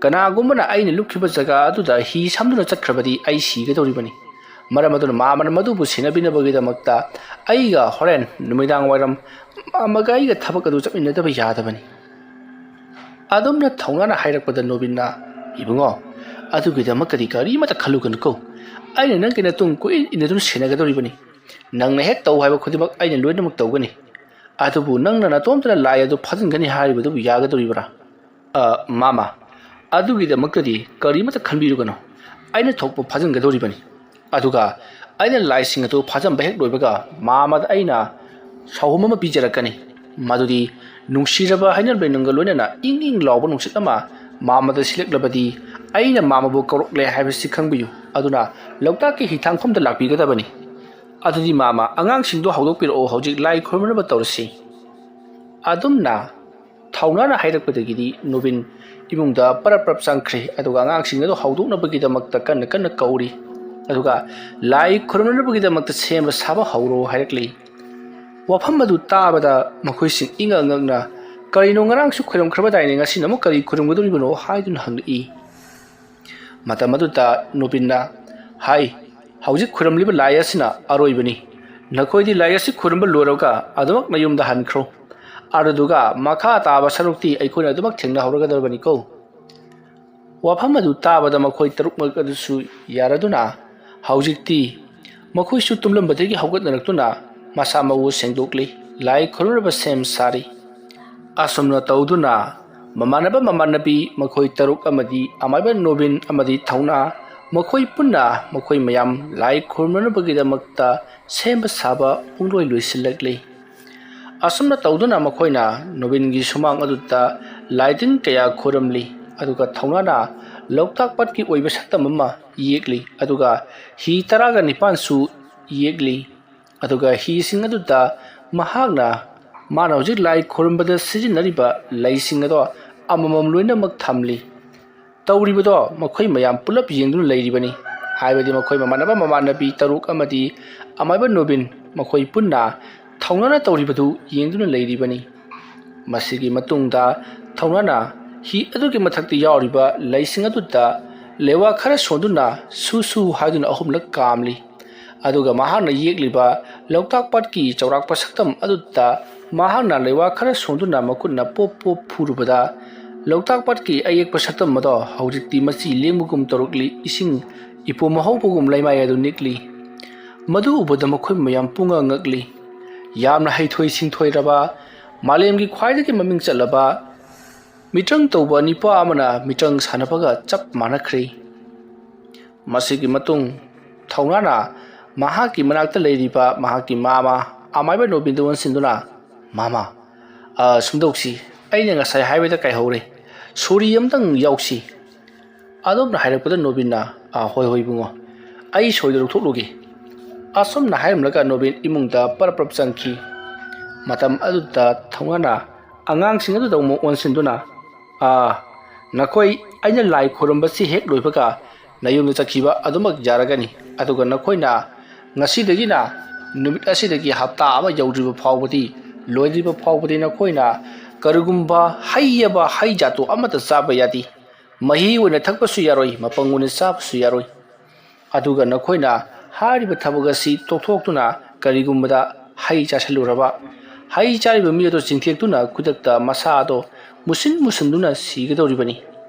ꯀꯅꯥꯒꯨꯝꯕꯅ ꯑꯩꯅ ꯂꯨꯞꯈꯤꯕ ꯖꯒꯥ ꯑꯗꯨꯗ ꯍꯤ ꯁꯝꯗꯨꯅ ꯆꯠꯈ꯭ꯔꯕꯗꯤ ꯑꯩ ꯁꯤꯒꯗꯧꯔꯤꯕꯅꯤ꯫ ꯃꯔꯝ ꯑꯗꯨꯅ ꯃꯥꯃꯅ ꯃꯗꯨꯕꯨ ꯁꯦꯟꯅꯕꯤꯅꯕꯒꯤꯗꯃꯛꯇ ꯑꯩꯒ ꯍꯣꯔꯦꯟ ꯅꯨꯃꯤꯗꯥꯡ ꯋꯥꯏꯔꯝ ꯃꯥꯃꯒ ꯑꯩꯒ ꯊꯕꯛ ꯑꯗꯨ ꯆꯠꯃꯤꯟꯅꯗꯕ ꯌꯥꯗꯕꯅꯤ꯫ ꯑꯗꯨꯝꯅ ꯊꯧꯅꯥꯅ ꯍꯥꯏꯔꯛꯄꯗ ꯅꯣꯕꯤꯟꯅ, "ꯏꯕꯨꯡꯉꯣ, ꯑꯗꯨꯒꯤꯗꯃꯛꯇꯗꯤ ꯀꯔꯤꯃꯠꯇ ꯈꯜꯂꯨꯒꯅꯨꯀꯣ꯫ ꯑꯩꯅ ꯅꯪꯒꯤ ꯅꯇꯨꯡ ꯀꯣꯏꯏꯟ ꯏꯟꯅꯗꯨꯅ ꯁꯦꯟꯅꯒꯗꯧꯔꯤꯕꯅꯤ꯫ ꯅꯪꯅ ꯍꯦꯛ ꯇꯧ ꯍꯥꯏꯕ ꯈꯨꯗꯤꯡꯃꯛ ꯑꯩꯅ ꯂꯣꯏꯅꯃꯛ ꯇꯧꯒꯅꯤ꯫ ꯑꯗꯨꯕꯨ ꯅꯪꯅ ꯅꯇꯣꯝꯇꯅ ꯂꯥꯏ ꯑꯗꯨ ꯐꯥꯖꯤꯟꯒꯅꯤ ꯍꯥꯏꯔꯤꯕꯗꯨꯕꯨ ꯌꯥꯒꯗꯧꯔꯤꯕ꯭ꯔꯥ?" "ꯑ, ꯃꯥꯃ, ꯑꯗꯨꯒꯤꯗꯃꯛꯇꯗꯤ ꯀꯔꯤꯃꯠꯇ ꯈꯟꯕꯤꯔꯨꯒꯅꯨ꯫ ꯑꯩꯅ ꯊꯣꯛꯄ ꯐꯥꯖꯤꯟꯒꯗꯧꯔꯤꯕꯅꯤ꯫ ꯑꯗꯨꯒ ꯑꯩꯅ ꯂꯥꯏꯁꯤꯡ ꯑꯗꯨ ꯐꯥꯖꯤꯟꯕ ꯍꯦꯛ ꯂꯣꯏꯕꯒ ꯃꯥꯃꯗ ꯑꯩꯅ ꯁꯥꯎꯍꯨꯝ ꯑꯃ ꯄꯤꯖꯔꯛꯀꯅꯤ꯫ ꯃꯗꯨꯗꯤ ꯅꯨꯡꯁꯤꯔꯕ ꯍꯩꯅꯧ ꯂꯩꯅꯨꯡꯒ ꯂꯣꯏꯅꯅ ꯏꯪ ꯏꯪ ꯂꯥꯎꯕ ꯅꯨꯡꯁꯤꯠ ꯑꯃ ꯃꯥꯃꯗ ꯁꯤꯜꯂꯛꯂꯕꯗꯤ ꯑꯩꯅ ꯃꯥꯃꯕꯨ ꯀꯧꯔꯛꯂꯦ ꯍꯥꯏꯕꯁꯤ ꯈꯪꯕꯤꯌꯨ꯫ ꯑꯗꯨꯅ ꯂꯣꯛꯇꯥꯛꯀꯤ ꯍꯤꯊꯥꯡꯐꯝꯗ ꯂꯥꯛꯄꯤꯒꯗꯕꯅꯤ꯫ ꯑꯗꯨꯗꯤ ꯃꯥꯃ, ꯑꯉꯥꯡꯁꯤꯡꯗꯨ ꯍꯧꯗꯣꯛꯄꯤꯔꯛꯑꯣ, ꯍꯧꯖꯤꯛ ꯂꯥꯏ ꯈꯨꯔꯨꯝꯅꯕ ꯇꯧꯔꯁꯤ꯫" ꯑꯗꯨꯝꯅ ꯊꯧꯅꯥꯅ ꯍꯥꯏꯔꯛꯄꯗꯒꯤꯗꯤ ꯅꯣꯕꯤꯟ ꯏꯃꯨꯡꯗ ꯄꯔꯞ ꯄꯔꯞ ꯆꯪꯈ꯭ꯔꯦ꯫ ꯑꯗꯨꯒ ꯑꯉꯥꯡꯁꯤꯡ ꯑꯗꯨ ꯍꯧꯗꯣꯛꯅꯕꯒꯤꯗꯃꯛꯇ ꯀꯟꯅ ꯀꯟꯅ ꯀꯧꯔꯤ꯫ ꯑꯗꯨꯒ "ꯂꯥꯏ ꯈꯨꯔꯨꯝꯅꯕꯒꯤꯗꯃꯛꯇ ꯁꯦꯝꯕ ꯁꯥꯕ ꯍꯧꯔꯣ" ꯍꯥꯏꯔꯛꯂꯤ꯫ ꯋꯥꯐꯝ ꯑꯗꯨ ꯇꯥꯕꯗ ꯃꯈꯣꯏꯁꯤꯡ ꯏꯉꯛ ꯉꯛꯅ, "ꯀꯔꯤꯅꯣ, ꯉꯔꯥꯡꯁꯨ ꯈꯨꯔꯨꯝꯈ꯭ꯔꯕꯗꯥꯏꯅꯦ, ꯉꯁꯤꯅ ꯑꯃꯨꯛ ꯀꯔꯤ ꯈꯨꯔꯨꯝꯒꯗꯧꯔꯤꯕꯅꯣ?" ꯍꯥꯏꯗꯨꯅ ꯍꯪꯂꯛꯏ꯫ ꯃꯇꯝ ꯑꯗꯨꯗ ꯅꯣꯕꯤꯟꯅ ꯍꯥꯏ, "ꯍꯧꯖꯤꯛ ꯈꯨꯔꯨꯝꯂꯤꯕ ꯂꯥꯏ ꯑꯁꯤꯅ ꯑꯔꯣꯏꯕꯅꯤ꯫ ꯅꯈꯣꯏꯗꯤ ꯂꯥꯏ ꯑꯁꯤ ꯈꯨꯔꯨꯝꯕ ꯂꯣꯏꯔꯒ ꯑꯗꯨꯃꯛ ꯅꯌꯨꯝꯗ ꯍꯟꯈ꯭ꯔꯣ꯫ ꯑꯗꯨꯗꯨꯒ ꯃꯈꯥ ꯇꯥꯕ ꯁꯔꯨꯛꯇꯤ ꯑꯩꯈꯣꯏꯅ ꯑꯗꯨꯃꯛ ꯊꯦꯡꯅꯍꯧꯔꯒꯗꯧꯔꯕꯅꯤꯀꯣ꯫" ꯋꯥꯐꯝ ꯑꯗꯨ ꯇꯥꯕꯗ ꯃꯈꯣꯏ ꯇꯔꯨꯛꯃꯛ ꯑꯗꯨꯁꯨ ꯌꯥꯔꯗꯨꯅ ꯍꯧꯖꯤꯛꯇꯤ ꯃꯈꯣꯏꯁꯨ ꯇꯨꯝꯂꯝꯕꯗꯒꯤ ꯍꯧꯒꯠꯅꯔꯛꯇꯨꯅ ꯃꯁꯥ ꯃꯎ ꯁꯦꯡꯗꯣꯛꯂꯤ꯫ ꯂꯥꯏ ꯈꯨꯔꯨꯝꯅꯕ ꯁꯦꯝ ꯁꯥꯔꯤ꯫ ꯑꯁꯨꯝꯅ ꯇꯧꯗꯨꯅ ꯃꯃꯥꯟꯅꯕ ꯃꯃꯥꯟꯅꯕꯤ ꯃꯈꯣꯏ ꯇꯔꯨꯛ ꯑꯃꯗꯤ ꯑꯃꯥꯏꯕ ꯅꯣꯕꯤꯟ ꯑꯃꯗꯤ ꯊꯧꯅꯥ, ꯃꯈꯣꯏ ꯄꯨꯟꯅ ꯃꯈꯣꯏ ꯃꯌꯥꯝ ꯂꯥꯏ ꯈꯨꯔꯨꯝꯅꯅꯕꯒꯤꯗꯃꯛꯇ ꯁꯦꯝꯕ ꯁꯥꯕ ꯄꯨꯡꯂꯣꯏ ꯂꯣꯏꯁꯤꯜꯂꯛꯂꯤ꯫ ꯑꯁꯨꯝꯅ ꯇꯧꯗꯨꯅ ꯃꯈꯣꯏꯅ ꯅꯣꯕꯤꯟꯒꯤ ꯁꯨꯃꯥꯡ ꯑꯗꯨꯗ ꯂꯥꯏꯇꯤꯟ ꯀꯌꯥ ꯈꯨꯔꯨꯝꯂꯤ꯫ ꯑꯗꯨꯒ ꯊꯧꯅꯥꯅ ꯂꯣꯛꯇꯥꯛ ꯄꯥꯠꯀꯤ ꯑꯣꯏꯕ ꯁꯛꯇꯝ ꯑꯃ ꯌꯦꯛꯂꯤ꯫ ꯑꯗꯨꯒ ꯍꯤ ꯇꯔꯥꯒ ꯅꯤꯄꯥꯟꯁꯨ ꯌꯦꯛꯂꯤ꯫ ꯑꯗꯨꯒ ꯍꯤꯁꯤꯡ ꯑꯗꯨꯗ ꯃꯍꯥꯛꯅ ꯃꯥꯅ ꯍꯧꯖꯤꯛ ꯂꯥꯏ ꯈꯨꯔꯨꯝꯕꯗ ꯁꯤꯖꯤꯟꯅꯔꯤꯕ ꯂꯩꯁꯤꯡ ꯑꯗꯣ ꯑꯃꯃꯝ ꯂꯣꯏꯅꯃꯛ ꯊꯝꯂꯤ꯫ ꯇꯧꯔꯤꯕꯗꯣ ꯃꯈꯣꯏ ꯃꯌꯥꯝ ꯄꯨꯂꯞ ꯌꯦꯡꯗꯨꯅ ꯂꯩꯔꯤꯕꯅꯤ꯫ ꯍꯥꯏꯕꯗꯤ ꯃꯈꯣꯏ ꯃꯃꯥꯟꯅꯕ ꯃꯃꯥꯟꯅꯕꯤ ꯇꯔꯨꯛ ꯑꯃꯗꯤ ꯑꯃꯥꯏꯕ ꯅꯣꯕꯤꯟ, ꯃꯈꯣꯏ ꯄꯨꯟꯅ ꯊꯧꯅꯥꯅ ꯇꯧꯔꯤꯕꯗꯨ ꯌꯦꯡꯗꯨꯅ ꯂꯩꯔꯤꯕꯅꯤ꯫ ꯃꯁꯤꯒꯤ ꯃꯇꯨꯡꯗ ꯊꯧꯅꯥꯅ ꯍꯤ ꯑꯗꯨꯒꯤ ꯃꯊꯛꯇ ꯌꯥꯎꯔꯤꯕ ꯂꯩꯁꯤꯡ ꯑꯗꯨꯗ ꯂꯦꯋꯥ ꯈꯔ ꯁꯣꯟꯗꯨꯅ ꯁꯨ ꯁꯨ ꯍꯥꯏꯗꯨꯅ ꯑꯍꯨꯝꯂꯛ ꯀꯥꯝꯂꯤ꯫ ꯑꯗꯨꯒ ꯃꯍꯥꯛꯅ ꯌꯦꯛꯂꯤꯕ ꯂꯣꯛꯇꯥꯛ ꯄꯥꯠꯀꯤ ꯆꯥꯎꯔꯥꯛꯄ ꯁꯛꯇꯝ ꯑꯗꯨꯗ ꯃꯍꯥꯛꯅ ꯂꯩꯋꯥ ꯈꯔ ꯁꯣꯟꯗꯨꯅ ꯃꯈꯨꯠꯅ ꯄꯣꯞ ꯄꯣꯞ ꯐꯨꯔꯨꯕꯗ, ꯂꯣꯛꯇꯥꯛ ꯄꯥꯠꯀꯤ ꯑꯌꯦꯛꯄ ꯁꯛꯇꯝ ꯑꯗꯣ ꯍꯧꯖꯤꯛꯇꯤ ꯃꯆꯤ ꯂꯦꯡꯕꯒꯨꯝ ꯇꯧꯔꯛꯂꯤ, ꯏꯁꯤꯡ ꯏꯄꯣꯝ ꯍꯧꯕꯒꯨꯝ ꯂꯩꯃꯥꯏ ꯑꯗꯨ ꯅꯤꯛꯂꯤ꯫ ꯃꯗꯨ ꯎꯕꯗ ꯃꯈꯣꯏ ꯃꯌꯥꯝ ꯄꯨꯡꯉꯛ ꯉꯛꯂꯤ꯫ ꯌꯥꯝꯅ ꯍꯩꯊꯣꯏ ꯁꯤꯡꯊꯣꯏꯔꯕ, ꯃꯥꯂꯦꯝꯒꯤ ꯈ꯭ꯋꯥꯏꯗꯒꯤ ꯃꯃꯤꯡ ꯆꯠꯂꯕ ꯃꯤꯇ꯭ꯔꯪ ꯇꯧꯕ ꯅꯤꯄꯥ ꯑꯃꯅ ꯃꯤꯇ꯭ꯔꯪ ꯁꯥꯟꯅꯕꯒ ꯆꯞ ꯃꯥꯟꯅꯈ꯭ꯔꯦ꯫ ꯃꯁꯤꯒꯤ ꯃꯇꯨꯡ ꯊꯧꯅꯥꯅ ꯃꯍꯥꯛꯀꯤ ꯃꯅꯥꯛꯇ ꯂꯩꯔꯤꯕ ꯃꯍꯥꯛꯀꯤ ꯃꯥꯃ ꯑꯃꯥꯏꯕ ꯅꯣꯕꯤꯟꯗ ꯑꯣꯟꯁꯤꯟꯗꯨꯅ, "ꯃꯥꯃ, ꯑ, ꯁꯨꯝꯗꯧꯁꯤ, ꯑꯩꯅ ꯉꯁꯥꯏ ꯍꯥꯏꯕꯗ ꯀꯥꯏꯍꯧꯔꯦ꯫ ꯁꯣꯔꯤ ꯑꯃꯇꯪ ꯌꯥꯎꯁꯤ꯫" ꯑꯗꯣꯝꯅ ꯍꯥꯏꯔꯛꯄꯗ ꯅꯣꯕꯤꯟꯅ, "ꯑ, ꯍꯣꯏ, ꯍꯣꯏ, ꯏꯕꯨꯡꯉꯣ, ꯑꯩ ꯁꯣꯏꯗ ꯂꯧꯊꯣꯛꯂꯨꯒꯦ꯫" ꯑꯁꯨꯝꯅ ꯍꯥꯏꯔꯝꯂꯒ ꯅꯣꯕꯤꯟ ꯏꯃꯨꯡꯗ ꯄꯔꯞ ꯄꯔꯞ ꯆꯪꯈꯤ꯫ ꯃꯇꯝ ꯑꯗꯨꯗ ꯊꯧꯅꯥꯅ ꯑꯉꯥꯡꯁꯤꯡ ꯑꯗꯨꯗ ꯑꯃꯨꯛ ꯑꯣꯟꯁꯤꯟꯗꯨꯅ, "ꯑꯥ, ꯅꯈꯣꯏ ꯑꯩꯅ ꯂꯥꯏ ꯈꯨꯔꯨꯝꯕꯁꯤ ꯍꯦꯛ ꯂꯣꯏꯕꯒ ꯅꯌꯨꯝꯗ ꯆꯠꯈꯤꯕ ꯑꯗꯨꯃꯛ ꯌꯥꯔꯒꯅꯤ꯫ ꯑꯗꯨꯒ ꯅꯈꯣꯏꯅ ꯉꯁꯤꯗꯒꯤꯅ ꯅꯨꯃꯤꯠ ꯑꯁꯤꯗꯒꯤ ꯍꯞꯇꯥ ꯑꯃ ꯌꯧꯗ꯭ꯔꯤꯕ ꯐꯥꯎꯕꯗꯤ, ꯂꯣꯏꯗ꯭ꯔꯤꯕ ꯐꯥꯎꯕꯗꯤ ꯅꯈꯣꯏꯅ ꯀꯔꯤꯒꯨꯝꯕ ꯍꯩ ꯍꯥꯏꯕ ꯍꯩ ꯖꯥꯠꯇꯨ ꯑꯃꯠꯇ ꯆꯥꯕ ꯌꯥꯗꯦ꯫ ꯃꯍꯤ ꯑꯣꯏꯅ ꯊꯛꯄꯁꯨ ꯌꯥꯔꯣꯏ, ꯃꯄꯪ ꯑꯣꯏꯅ ꯆꯥꯕꯁꯨ ꯌꯥꯔꯣꯏ꯫ ꯑꯗꯨꯒ ꯅꯈꯣꯏꯅ ꯍꯥꯏꯔꯤꯕ ꯊꯕꯛ ꯑꯁꯤ ꯇꯣꯛꯊꯣꯛꯇꯨꯅ ꯀꯔꯤꯒꯨꯝꯕꯗ ꯍꯩ ꯆꯥꯁꯤꯜꯂꯨꯔꯕ, ꯍꯩ ꯆꯥꯔꯤꯕ ꯃꯤ ꯑꯗꯨ ꯆꯤꯡꯊꯦꯛꯇꯨꯅ ꯈꯨꯗꯛꯇ ꯃꯁꯥ ꯑꯗꯣ ꯃꯨꯁꯤꯟ ꯃꯨꯁꯤꯟꯗꯨꯅ ꯁꯤꯒꯗꯧꯔꯤꯕꯅꯤ꯫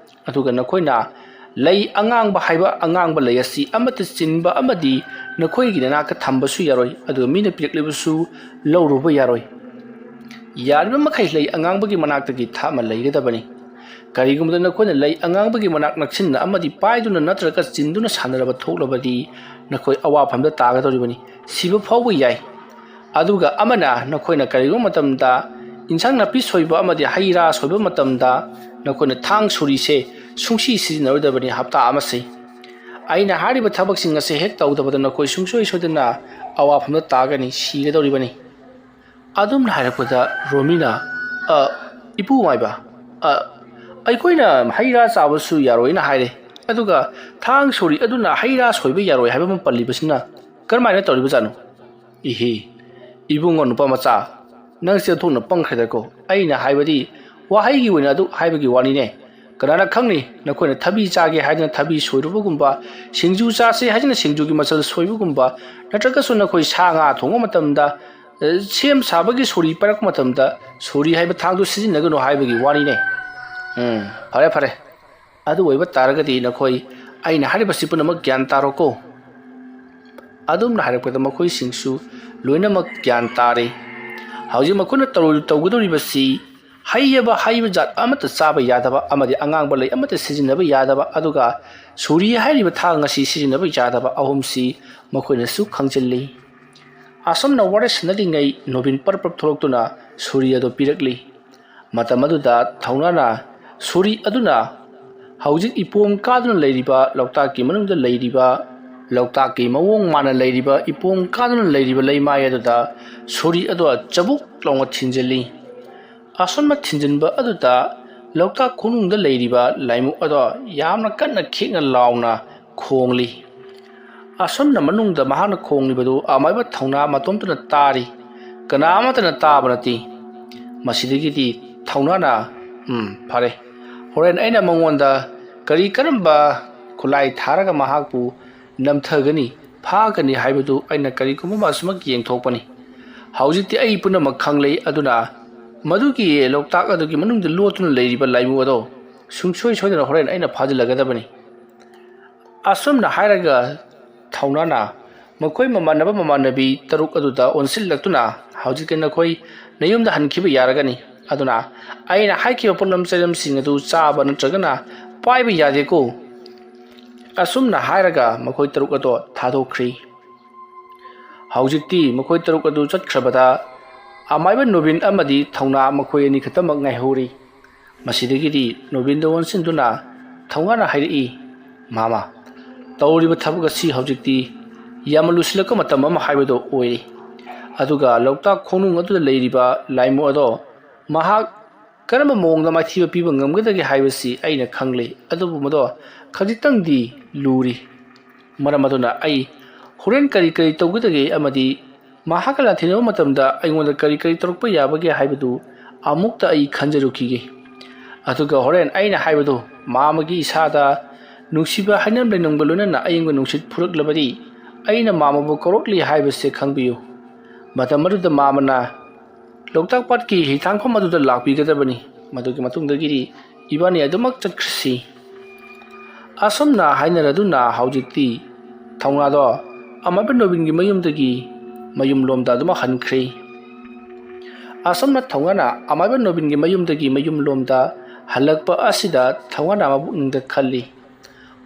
ꯑꯗꯨꯒ ꯅꯈꯣꯏꯅ ꯂꯩ ꯑꯉꯥꯡꯕ ꯍꯥꯏꯕ ꯑꯉꯥꯡꯕ ꯂꯩ ꯑꯁꯤ ꯑꯃꯠꯇ ꯆꯤꯟꯕ ꯑꯃꯗꯤ ꯅꯈꯣꯏꯒꯤ ꯅꯅꯥꯛꯇ ꯊꯝꯕꯁꯨ ꯌꯥꯔꯣꯏ, ꯑꯗꯨꯒ ꯃꯤꯅ ꯄꯤꯔꯛꯂꯤꯕꯁꯨ ꯂꯧꯔꯨꯕ ꯌꯥꯔꯣꯏ꯫ ꯌꯥꯔꯤꯕ ꯃꯈꯩ ꯂꯩ ꯑꯉꯥꯡꯕꯒꯤ ꯃꯅꯥꯛꯇꯒꯤ ꯊꯥꯞꯅ ꯂꯩꯒꯗꯕꯅꯤ꯫ ꯀꯔꯤꯒꯨꯝꯕꯗ ꯅꯈꯣꯏꯅ ꯂꯩ ꯑꯉꯥꯡꯕꯒꯤ ꯃꯅꯥꯛ ꯅꯛꯁꯤꯟꯅ ꯑꯃꯗꯤ ꯄꯥꯏꯗꯨꯅ ꯅꯠꯇ꯭ꯔꯒ ꯆꯤꯟꯗꯨꯅ ꯁꯥꯟꯅꯔꯕ ꯊꯣꯛꯂꯕꯗꯤ ꯅꯈꯣꯏ ꯑꯋꯥꯐꯝꯗ ꯇꯥꯒꯗꯧꯔꯤꯕꯅꯤ, ꯁꯤꯕ ꯐꯥꯎꯕ ꯌꯥꯏ꯫ ꯑꯗꯨꯒ ꯑꯃꯅ ꯅꯈꯣꯏꯅ ꯀꯔꯤꯒꯨꯝꯕ ꯃꯇꯝꯗ ꯏꯟꯁꯥꯡ ꯅꯥꯄꯤ ꯁꯣꯏꯕ ꯑꯃꯗꯤ ꯍꯩ ꯔꯥ ꯁꯣꯏꯕ ꯃꯇꯝꯗ ꯅꯈꯣꯏꯅ ꯊꯥꯡ ꯁꯣꯔꯤꯁꯦ ꯁꯨꯡꯁꯤ ꯁꯤꯖꯤꯟꯅꯔꯣꯏꯗꯕꯅꯤ ꯍꯞꯇꯥ ꯑꯃꯁꯤ꯫ ꯑꯩꯅ ꯍꯥꯏꯔꯤꯕ ꯊꯕꯛꯁꯤꯡ ꯑꯁꯤ ꯍꯦꯛ ꯇꯧꯗꯕꯗ ꯅꯈꯣꯏ ꯁꯨꯡꯁꯣꯏ ꯁꯣꯏꯗꯅ ꯑꯋꯥꯐꯝꯗ ꯇꯥꯒꯅꯤ, ꯁꯤꯒꯗꯧꯔꯤꯕꯅꯤ꯫ ꯑꯗꯨꯝꯅ ꯍꯥꯏꯔꯛꯄꯗ ꯔꯣꯃꯤꯅ, "ꯑ, ꯏꯄꯨ ꯃꯥꯏꯕ, ꯑ, ꯑꯩꯈꯣꯏꯅ ꯍꯩ ꯔꯥ ꯆꯥꯕꯁꯨ ꯌꯥꯔꯣꯏꯅ ꯍꯥꯏꯔꯦ, ꯑꯗꯨꯒ ꯊꯥꯡ ꯁꯣꯔꯤ ꯑꯗꯨꯅ ꯍꯩ ꯔꯥ ꯁꯣꯏꯕ ꯌꯥꯔꯣꯏ ꯍꯥꯏꯕ ꯑꯃ ꯄꯜꯂꯤꯕꯁꯤꯅ ꯀꯔꯝꯍꯥꯏꯅ ꯇꯧꯔꯤꯕꯖꯥꯠꯅꯣ?" "ꯏꯍꯦ, ꯏꯕꯨꯡꯉꯣ ꯅꯨꯄꯥ ꯃꯆꯥ, ꯅꯪꯁꯦ ꯑꯣꯟꯊꯣꯛꯅ ꯄꯪꯈ꯭ꯔꯦꯗꯀꯣ꯫ ꯑꯩꯅ ꯍꯥꯏꯕꯗꯤ ꯋꯥꯍꯩꯒꯤ ꯑꯣꯏꯅ ꯑꯗꯨ ꯍꯥꯏꯕꯒꯤ ꯋꯥꯅꯤꯅꯦ꯫ ꯀꯅꯥꯅ ꯈꯪꯅꯤ, ꯅꯈꯣꯏꯅ ꯊꯕꯤ ꯆꯥꯒꯦ ꯍꯥꯏꯗꯅ ꯊꯕꯤ ꯁꯣꯏꯔꯨꯕꯒꯨꯝꯕ, ꯁꯤꯡꯖꯨ ꯆꯥꯁꯦ ꯍꯥꯏꯗꯅ ꯁꯤꯡꯖꯨꯒꯤ ꯃꯆꯜ ꯁꯣꯏꯕꯒꯨꯝꯕ, ꯅꯠꯇ꯭ꯔꯒꯁꯨ ꯅꯈꯣꯏ ꯁꯥ ꯉꯥ ꯊꯣꯡꯕ ꯃꯇꯝꯗ, ꯑ, ꯁꯦꯝ ꯁꯥꯕꯒꯤ ꯁꯣꯔꯤ ꯄꯥꯏꯔꯛꯄ ꯃꯇꯝꯗ ꯁꯣꯔꯤ ꯍꯥꯏꯕ ꯊꯥꯡꯗꯨ ꯁꯤꯖꯤꯟꯅꯒꯅꯨ ꯍꯥꯏꯕꯒꯤ ꯋꯥꯔꯤꯅꯦ꯫ ꯎꯝ, ꯐꯔꯦ, ꯐꯔꯦ꯫ ꯑꯗꯨ ꯑꯣꯏꯕ ꯇꯥꯔꯒꯗꯤ ꯅꯈꯣꯏ ꯑꯩꯅ ꯍꯥꯏꯔꯤꯕꯁꯤ ꯄꯨꯝꯅꯃꯛ ꯒ꯭ꯌꯥꯟ ꯇꯥꯔꯣꯀꯣ꯫ ꯑꯗꯨꯝꯅ ꯍꯥꯏꯔꯛꯄꯗ ꯃꯈꯣꯏꯁꯤꯡꯁꯨ ꯂꯣꯏꯅꯃꯛ ꯒ꯭ꯌꯥꯟ ꯇꯥꯔꯦ꯫ ꯍꯧꯖꯤꯛ ꯃꯈꯣꯏꯅ ꯇꯧ-, ꯇꯧꯒꯗꯧꯔꯤꯕꯁꯤ ꯍꯩ ꯍꯥꯏꯕ ꯍꯩꯕ ꯖꯥꯠ ꯑꯃꯠꯇ ꯆꯥꯕ ꯌꯥꯗꯕ ꯑꯃꯗꯤ ꯑꯉꯥꯡꯕ ꯂꯩ ꯑꯃꯠꯇ ꯁꯤꯖꯤꯟꯅꯕ ꯌꯥꯗꯕ, ꯑꯗꯨꯒ ꯁꯣꯔꯤ ꯍꯥꯏꯔꯤꯕ ꯊꯥꯡ ꯑꯁꯤ ꯁꯤꯖꯤꯟꯅꯕ ꯌꯥꯗꯕ ꯑꯍꯨꯝꯁꯤ ꯃꯈꯣꯏꯅꯁꯨ ꯈꯪꯖꯤꯜꯂꯤ꯫ ꯑꯁꯨꯝꯅ ꯋꯥꯔꯤ ꯁꯥꯟꯅꯔꯤꯉꯩ ꯅꯣꯕꯤꯟ ꯄꯔꯞ ꯄꯔꯞ ꯊꯣꯛꯂꯛꯇꯨꯅ ꯁꯣꯔꯤ ꯑꯗꯨ ꯄꯤꯔꯛꯂꯤ꯫ ꯃꯇꯝ ꯑꯗꯨꯗ ꯊꯧꯅꯥꯅ ꯁꯣꯔꯤ ꯑꯗꯨꯅ ꯍꯧꯖꯤꯛ ꯏꯄꯣꯝ ꯀꯥꯗꯨꯅ ꯂꯩꯔꯤꯕ ꯂꯣꯛꯇꯥꯛꯀꯤ ꯃꯅꯨꯡꯗ ꯂꯩꯔꯤꯕ, ꯂꯣꯛꯇꯥꯛꯀꯤ ꯃꯑꯣꯡ ꯃꯥꯟꯅ ꯂꯩꯔꯤꯕ, ꯏꯄꯣꯝ ꯀꯥꯗꯨꯅ ꯂꯩꯔꯤꯕ ꯂꯩꯃꯥꯏ ꯑꯗꯨꯗ ꯁꯣꯔꯤ ꯑꯗꯨ ꯆꯕꯨꯛ ꯂꯥꯎꯅ ꯊꯤꯟꯖꯤꯜꯂꯤ꯫ ꯑꯁꯨꯝꯅ ꯊꯤꯟꯖꯤꯟꯕ ꯑꯗꯨꯗ ꯂꯣꯛꯇꯥꯛ ꯈꯣꯡꯅꯨꯡꯗ ꯂꯩꯔꯤꯕ ꯂꯥꯏꯃꯨꯛ ꯑꯗꯣ ꯌꯥꯝꯅ ꯀꯟꯅ ꯈꯤꯛꯅ ꯂꯥꯎꯅ ꯈꯣꯡꯂꯤ꯫ ꯑꯁꯨꯝꯅ ꯃꯅꯨꯡꯗ ꯃꯍꯥꯛꯅ ꯈꯣꯡꯂꯤꯕꯗꯨ ꯑꯃꯥꯏꯕ ꯊꯧꯅꯥ ꯃꯇꯣꯝꯇꯅ ꯇꯥꯔꯤ꯫ ꯀꯅꯥ ꯑꯃꯠꯇꯅ ꯇꯥꯕ ꯅꯠꯇꯦ꯫ ꯃꯁꯤꯗꯒꯤꯗꯤ ꯊꯧꯅꯥꯅ, "ꯎꯝ, ꯐꯔꯦ, ꯍꯣꯔꯦꯟ ꯑꯩꯅ ꯃꯉꯣꯟꯗ ꯀꯔꯤ ꯀꯔꯝꯕ ꯈꯨꯠꯂꯥꯏ ꯊꯥꯔꯒ ꯃꯍꯥꯛꯄꯨ ꯅꯝꯊꯒꯅꯤ, ꯐꯥꯒꯅꯤ ꯍꯥꯏꯕꯗꯨ ꯑꯩꯅ ꯀꯔꯤꯒꯨꯝꯕ ꯑꯃ ꯑꯁꯨꯃꯛ ꯌꯦꯡꯊꯣꯛꯄꯅꯤ꯫ ꯍꯧꯖꯤꯛꯇꯤ ꯑꯩ ꯄꯨꯝꯅꯃꯛ ꯈꯪꯂꯦ, ꯑꯗꯨꯅ ꯃꯗꯨꯒꯤ ꯂꯣꯛꯇꯥꯛ ꯑꯗꯨꯒꯤ ꯃꯅꯨꯡꯗ ꯂꯣꯠꯇꯨꯅ ꯂꯩꯔꯤꯕ ꯂꯥꯏꯃꯨ ꯑꯗꯣ ꯁꯨꯡꯁꯣꯏ ꯁꯣꯏꯗꯅ ꯍꯣꯔꯦꯟ ꯑꯩꯅ ꯐꯥꯖꯤꯜꯂꯒꯗꯕꯅꯤ"꯫ ꯑꯁꯨꯝꯅ ꯍꯥꯏꯔꯒ ꯊꯧꯅꯥꯅ ꯃꯈꯣꯏ ꯃꯃꯥꯟꯅꯕ ꯃꯃꯥꯟꯅꯕꯤ ꯇꯔꯨꯛ ꯑꯗꯨꯗ ꯑꯣꯟꯁꯤꯜꯂꯛꯇꯨꯅ, "ꯍꯧꯖꯤꯛꯇꯤ ꯅꯈꯣꯏ ꯅꯌꯨꯝꯗ ꯍꯟꯈꯤꯕ ꯌꯥꯔꯒꯅꯤ, ꯑꯗꯨꯅ ꯑꯩꯅ ꯍꯥꯏꯈꯤꯕ ꯄꯣꯠꯂꯝ ꯆꯩꯔꯝꯁꯤꯡ ꯑꯗꯨ ꯆꯥꯕ ꯅꯠꯇ꯭ꯔꯒꯅ ꯄꯥꯏꯕ ꯌꯥꯗꯦꯀꯣ"꯫ ꯑꯁꯨꯝꯅ ꯍꯥꯏꯔꯒ ꯃꯈꯣꯏ ꯇꯔꯨꯛ ꯑꯗꯣ ꯊꯥꯗꯣꯛꯈ꯭ꯔꯤ꯫ ꯍꯧꯖꯤꯛꯇꯤ ꯃꯈꯣꯏ ꯇꯔꯨꯛ ꯑꯗꯨ ꯆꯠꯈ꯭ꯔꯕꯗ ꯑꯃꯥꯏꯕ ꯅꯣꯕꯤꯟ ꯑꯃꯗꯤ ꯊꯧꯅꯥ ꯃꯈꯣꯏ ꯑꯅꯤ ꯈꯛꯇꯃꯛ ꯉꯥꯏꯍꯧꯔꯤ꯫ ꯃꯁꯤꯗꯒꯤꯗꯤ ꯅꯣꯕꯤꯟꯗ ꯑꯣꯟꯁꯤꯟꯗꯨꯅ ꯊꯧꯅꯥꯅ ꯍꯥꯏꯔꯛꯏ, "ꯃꯥꯃ, ꯇꯧꯔꯤꯕ ꯊꯕꯛ ꯑꯁꯤ ꯍꯧꯖꯤꯛꯇꯤ ꯌꯥꯝꯅ ꯂꯨꯁꯤꯜꯂꯛꯄ ꯃꯇꯝ ꯑꯃ ꯍꯥꯏꯕꯗꯨ ꯑꯣꯏꯔꯦ꯫ ꯑꯗꯨꯒ ꯂꯣꯛꯇꯥꯛ ꯈꯣꯡꯅꯨꯡ ꯑꯗꯨꯗ ꯂꯩꯔꯤꯕ ꯂꯥꯏꯃꯨ ꯑꯗꯣ ꯃꯍꯥꯛ ꯀꯔꯝꯕ ꯃꯑꯣꯡꯗ ꯃꯥꯏꯊꯤꯕ ꯄꯤꯕ ꯉꯝꯒꯗꯒꯦ ꯍꯥꯏꯕꯁꯤ ꯑꯩꯅ ꯈꯪꯂꯦ, ꯑꯗꯨꯕꯨ ꯃꯗꯣ ꯈꯖꯤꯛꯇꯪꯗꯤ ꯂꯨꯔꯤ꯫ ꯃꯔꯝ ꯑꯗꯨꯅ ꯑꯩ ꯍꯣꯔꯦꯟ ꯀꯔꯤ ꯀꯔꯤ ꯇꯧꯒꯗꯒꯦ ꯑꯃꯗꯤ ꯃꯍꯥꯛꯀ ꯂꯥꯟꯊꯦꯡꯅꯕ ꯃꯇꯝꯗ ꯑꯩꯉꯣꯟꯗ ꯀꯔꯤ ꯀꯔꯤ ꯇꯧꯔꯛꯄ ꯌꯥꯕꯒꯦ ꯍꯥꯏꯕꯗꯨ ꯑꯃꯨꯛꯇ ꯑꯩ ꯈꯟꯖꯔꯨꯈꯤꯒꯦ"꯫ ꯑꯗꯨꯒ ꯍꯣꯔꯦꯟ ꯑꯩꯅ ꯍꯥꯏꯕꯗꯨ ꯃꯥꯃꯒꯤ ꯏꯁꯥꯗ ꯅꯨꯡꯁꯤꯕ ꯍꯥꯏꯅ ꯂꯩꯅꯝꯒ ꯂꯣꯏꯅꯅ ꯑꯌꯤꯡꯕ ꯅꯨꯡꯁꯤꯠ ꯐꯨꯔꯛꯂꯕꯗꯤ ꯑꯩꯅ ꯃꯥꯃꯕꯨ ꯀꯧꯔꯛꯂꯤ ꯍꯥꯏꯕꯁꯦ ꯈꯪꯕꯤꯌꯨ꯫ ꯃꯇꯝ ꯑꯗꯨꯗ ꯃꯥꯃꯅ ꯂꯣꯛꯇꯥꯛ ꯄꯥꯠꯀꯤ ꯍꯤꯊꯥꯡꯐꯝ ꯑꯗꯨꯗ ꯂꯥꯛꯄꯤꯒꯗꯕꯅꯤ꯫ ꯃꯗꯨꯒꯤ ꯃꯇꯨꯡꯗꯒꯤꯗꯤ ꯏꯕꯥꯅꯤ ꯑꯗꯨꯃꯛ ꯆꯠꯈ꯭ꯔꯁꯤ꯫ ꯑꯁꯨꯝꯅ ꯍꯥꯏꯅꯔꯗꯨꯅ ꯍꯧꯖꯤꯛꯇꯤ ꯊꯧꯅꯥꯗꯣ ꯑꯃꯥꯏꯕ ꯅꯣꯕꯤꯟꯒꯤ ꯃꯌꯨꯝꯗꯒꯤ ꯃꯌꯨꯝꯂꯣꯝꯗ ꯑꯗꯨꯃꯛ ꯍꯟꯈ꯭ꯔꯦ꯫ ꯑꯁꯨꯝꯅ ꯊꯧꯅꯥꯅ ꯑꯃꯥꯏꯕ ꯅꯣꯕꯤꯟꯒꯤ ꯃꯌꯨꯝꯗꯒꯤ ꯃꯌꯨꯝꯂꯣꯝꯗ ꯍꯜꯂꯛꯄ ꯑꯁꯤꯗ ꯊꯧꯅꯥꯅ ꯃꯄꯨꯛꯅꯤꯡꯗ ꯈꯜꯂꯤ,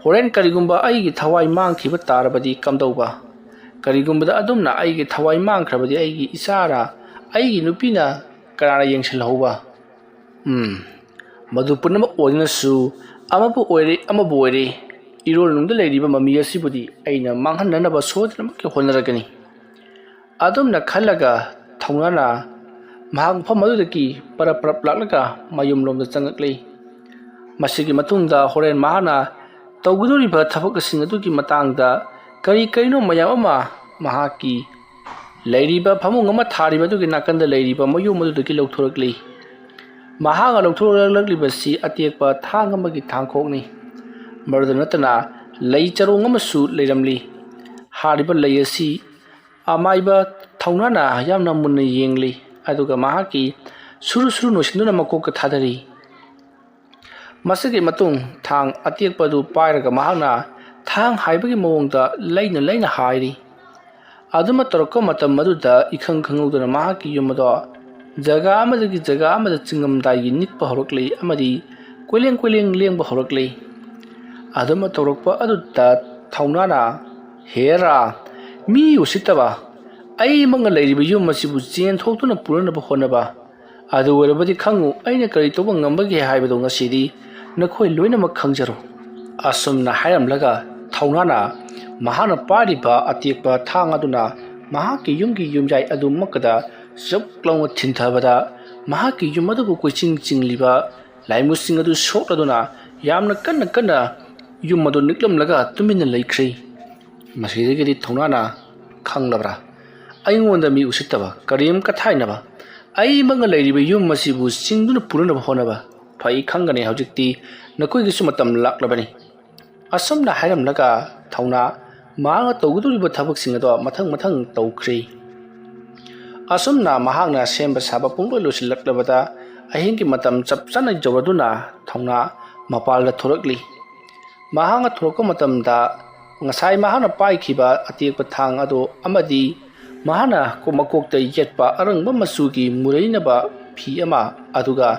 "ꯍꯣꯔꯦꯟ ꯀꯔꯤꯒꯨꯝꯕ ꯑꯩꯒꯤ ꯊꯋꯥꯏ ꯃꯥꯡꯈꯤꯕ ꯇꯥꯔꯕꯗꯤ ꯀꯝꯗꯧꯕ? ꯀꯔꯤꯒꯨꯝꯕꯗ ꯑꯗꯨꯝꯅ ꯑꯩꯒꯤ ꯊꯋꯥꯏ ꯃꯥꯡꯈ꯭ꯔꯕꯗꯤ ꯑꯩꯒꯤ ꯏꯆꯥꯔ ꯑꯩꯒꯤ ꯅꯨꯄꯤꯅ ꯀꯅꯥꯅ ꯌꯦꯡꯁꯤꯜꯍꯧꯕ?" ꯎꯝ, ꯃꯗꯨ ꯄꯨꯝꯅꯃꯛ ꯑꯣꯏꯗꯨꯅꯁꯨ, ꯑꯃꯕꯨ ꯑꯣꯏꯔꯦ ꯑꯃꯕꯨ ꯑꯣꯏꯔꯦ, ꯏꯔꯣꯜꯅꯨꯡꯗ ꯂꯩꯔꯤꯕ ꯃꯃꯤ ꯑꯁꯤꯕꯨꯗꯤ ꯑꯩꯅ ꯃꯥꯡꯍꯟꯅꯅꯕ ꯁꯣꯏꯗꯅꯃꯛꯀꯤ ꯍꯣꯠꯅꯔꯛꯀꯅꯤ꯫ ꯑꯗꯨꯝꯅ ꯈꯜꯂꯒ ꯊꯧꯅꯥꯅ ꯃꯍꯥꯛ ꯃꯐꯝ ꯑꯗꯨꯗꯒꯤ ꯄꯔꯞ ꯄꯔꯞ ꯂꯥꯛꯂꯒ ꯃꯌꯨꯝꯂꯣꯝꯗ ꯆꯪꯂꯛꯂꯤ꯫ ꯃꯁꯤꯒꯤ ꯃꯇꯨꯡꯗ ꯍꯣꯔꯦꯟ ꯃꯍꯥꯛꯅ ꯇꯧꯒꯗꯧꯔꯤꯕ ꯊꯕꯛꯁꯤꯡ ꯑꯗꯨꯒꯤ ꯃꯇꯥꯡꯗ ꯀꯔꯤ ꯀꯔꯤꯅꯣ ꯃꯌꯥꯝ ꯑꯃ ꯃꯍꯥꯛꯀꯤ ꯂꯩꯔꯤꯕ ꯐꯃꯨꯡ ꯑꯃ ꯊꯥꯔꯤꯕ ꯑꯗꯨꯒꯤ ꯅꯥꯀꯟꯗ ꯂꯩꯔꯤꯕ ꯃꯌꯨꯝ ꯑꯗꯨꯗꯒꯤ ꯂꯧꯊꯣꯔꯛꯂꯤ꯫ ꯃꯍꯥꯛꯅ ꯂꯧꯊꯣꯔꯛꯂꯛꯂꯤꯕꯁꯤ ꯑꯇꯦꯛꯄ ꯊꯥꯡ ꯑꯃꯒꯤ ꯊꯥꯡꯈꯣꯛꯅꯤ꯫ ꯃꯗꯨꯗ ꯅꯠꯇꯅ ꯂꯩ ꯆꯔꯣꯡ ꯑꯃꯁꯨ ꯂꯩꯔꯝꯂꯤ꯫ ꯍꯥꯏꯔꯤꯕ ꯂꯩ ꯑꯁꯤ ꯑꯃꯥꯏꯕ ꯊꯧꯅꯥꯅ ꯌꯥꯝꯅ ꯃꯨꯟꯅ ꯌꯦꯡꯂꯤ, ꯑꯗꯨꯒ ꯃꯍꯥꯛꯀꯤ ꯁꯨꯔꯨ ꯁꯨꯔꯨ ꯅꯣꯏꯁꯤꯟꯗꯨꯅ ꯃꯀꯣꯛꯇ ꯊꯥꯗꯔꯤ꯫ ꯃꯁꯤꯒꯤ ꯃꯇꯨꯡ ꯊꯥꯡ ꯑꯇꯦꯛꯄꯗꯨ ꯄꯥꯏꯔꯒ ꯃꯍꯥꯛꯅ ꯊꯥꯡ ꯍꯥꯏꯕꯒꯤ ꯃꯑꯣꯡꯗ ꯂꯩꯅ ꯂꯩꯅ ꯍꯥꯏꯔꯤ꯫ ꯑꯗꯨꯃ ꯇꯧꯔꯛꯄ ꯃꯇꯝ ꯑꯗꯨꯗ ꯏꯈꯪ ꯈꯪꯍꯧꯗꯅ ꯃꯍꯥꯛꯀꯤ ꯌꯨꯝ ꯑꯗꯣ ꯖꯒꯥ ꯑꯃꯗꯒꯤ ꯖꯒꯥ ꯑꯃꯗ ꯆꯤꯡꯉꯝꯗꯥꯏꯒꯤ ꯅꯤꯛꯄ ꯍꯧꯔꯛꯂꯤ ꯑꯃꯗꯤ ꯀꯣꯏꯂꯦꯡ ꯀꯣꯏꯂꯦꯡ ꯂꯦꯡꯕ ꯍꯧꯔꯛꯂꯤ꯫ ꯑꯗꯨꯃ ꯇꯧꯔꯛꯄ ꯑꯗꯨꯗ ꯊꯧꯅꯥꯅ, "ꯍꯦꯔꯥ, ꯃꯤ ꯎꯁꯤꯠꯇꯕ, ꯑꯩꯃꯛꯅ ꯂꯩꯔꯤꯕ ꯌꯨꯝ ꯑꯁꯤꯕꯨ ꯆꯦꯟꯊꯣꯛꯇꯨꯅ ꯄꯨꯅꯅꯕ ꯍꯣꯠꯅꯕ, ꯑꯗꯨ ꯑꯣꯏꯔꯕꯗꯤ ꯈꯪꯉꯨ, ꯑꯩꯅ ꯀꯔꯤ ꯇꯧꯕ ꯉꯝꯕꯒꯦ ꯍꯥꯏꯕꯗꯨ ꯉꯁꯤꯗꯤ ꯅꯈꯣꯏ ꯂꯣꯏꯅꯃꯛ ꯈꯪꯖꯔꯣ꯫" ꯑꯁꯨꯝꯅ ꯍꯥꯏꯔꯝꯂꯒ ꯊꯧꯅꯥꯅ ꯃꯍꯥꯛꯅ ꯄꯥꯏꯔꯤꯕ ꯑꯇꯦꯛꯄ ꯊꯥꯡ ꯑꯗꯨꯅ ꯃꯍꯥꯛꯀꯤ ꯌꯨꯝꯒꯤ ꯌꯨꯝꯌꯥꯏ ꯑꯗꯨꯃꯛꯀꯗ ꯆꯞ ꯂꯥꯎꯅ ꯊꯤꯟꯊꯕꯗ ꯃꯍꯥꯛꯀꯤ ꯌꯨꯝ ꯑꯗꯨꯕꯨ ꯀꯣꯏꯆꯤꯡ ꯆꯤꯡꯂꯤꯕ ꯂꯥꯏꯃꯨꯁꯤꯡ ꯑꯗꯨ ꯁꯣꯛꯂꯗꯨꯅ ꯌꯥꯝꯅ ꯀꯟꯅ ꯀꯟꯅ ꯌꯨꯝ ꯑꯗꯨ ꯅꯤꯛꯂꯝꯂꯒ ꯇꯨꯃꯤꯟꯅ ꯂꯩꯈ꯭ꯔꯦ꯫ ꯃꯁꯤꯗꯒꯤꯗꯤ ꯊꯧꯅꯥꯅ, "ꯈꯪꯂꯕ꯭ꯔꯥ? ꯑꯩꯉꯣꯟꯗ ꯃꯤ ꯎꯁꯤꯠꯇꯕ, ꯀꯔꯤꯝ ꯀꯊꯥꯏꯅꯕ, ꯑꯩꯃꯛꯅ ꯂꯩꯔꯤꯕ ꯌꯨꯝ ꯑꯁꯤꯕꯨ ꯆꯤꯡꯗꯨꯅ ꯄꯨꯅꯅꯕ ꯍꯣꯠꯅꯕ, ꯐꯩ ꯈꯪꯒꯅꯤ, ꯍꯧꯖꯤꯛꯇꯤ ꯅꯈꯣꯏꯒꯤꯁꯨ ꯃꯇꯝ ꯂꯥꯛꯂꯕꯅꯤ꯫ ꯑꯁꯨꯝꯅ ꯍꯥꯏꯔꯝꯂꯒ ꯊꯧꯅꯥ ꯃꯍꯥꯛꯅ ꯇꯧꯒꯗꯧꯔꯤꯕ ꯊꯕꯛꯁꯤꯡ ꯑꯗꯣ ꯃꯊꯪ ꯃꯊꯪ ꯇꯧꯈ꯭ꯔꯤ꯫ ꯑꯁꯨꯝꯅ ꯃꯍꯥꯛꯅ ꯁꯦꯝꯕ ꯁꯥꯕ ꯄꯨꯡꯂꯣꯏ ꯂꯣꯏꯁꯤꯜꯂꯛꯂꯕꯗ ꯑꯍꯤꯡꯒꯤ ꯃꯇꯝ ꯆꯞ ꯆꯥꯅ ꯌꯧꯔꯗꯨꯅ ꯊꯧꯅꯥ ꯃꯄꯥꯜꯗ ꯊꯣꯔꯛꯂꯤ꯫ ꯃꯍꯥꯛꯅ ꯊꯣꯔꯛꯄ ꯃꯇꯝꯗ ꯉꯁꯥꯏ ꯃꯍꯥꯛꯅ ꯄꯥꯏꯈꯤꯕ ꯑꯇꯦꯛꯄ ꯊꯥꯡ ꯑꯗꯨ ꯑꯃꯗꯤ ꯃꯍꯥꯛꯅ ꯃꯀꯣꯛꯇ ꯌꯦꯠꯄ ꯑꯔꯪꯕ ꯃꯆꯨꯒꯤ ꯃꯨꯔꯩꯅꯕ ꯐꯤ ꯑꯃ, ꯑꯗꯨꯒ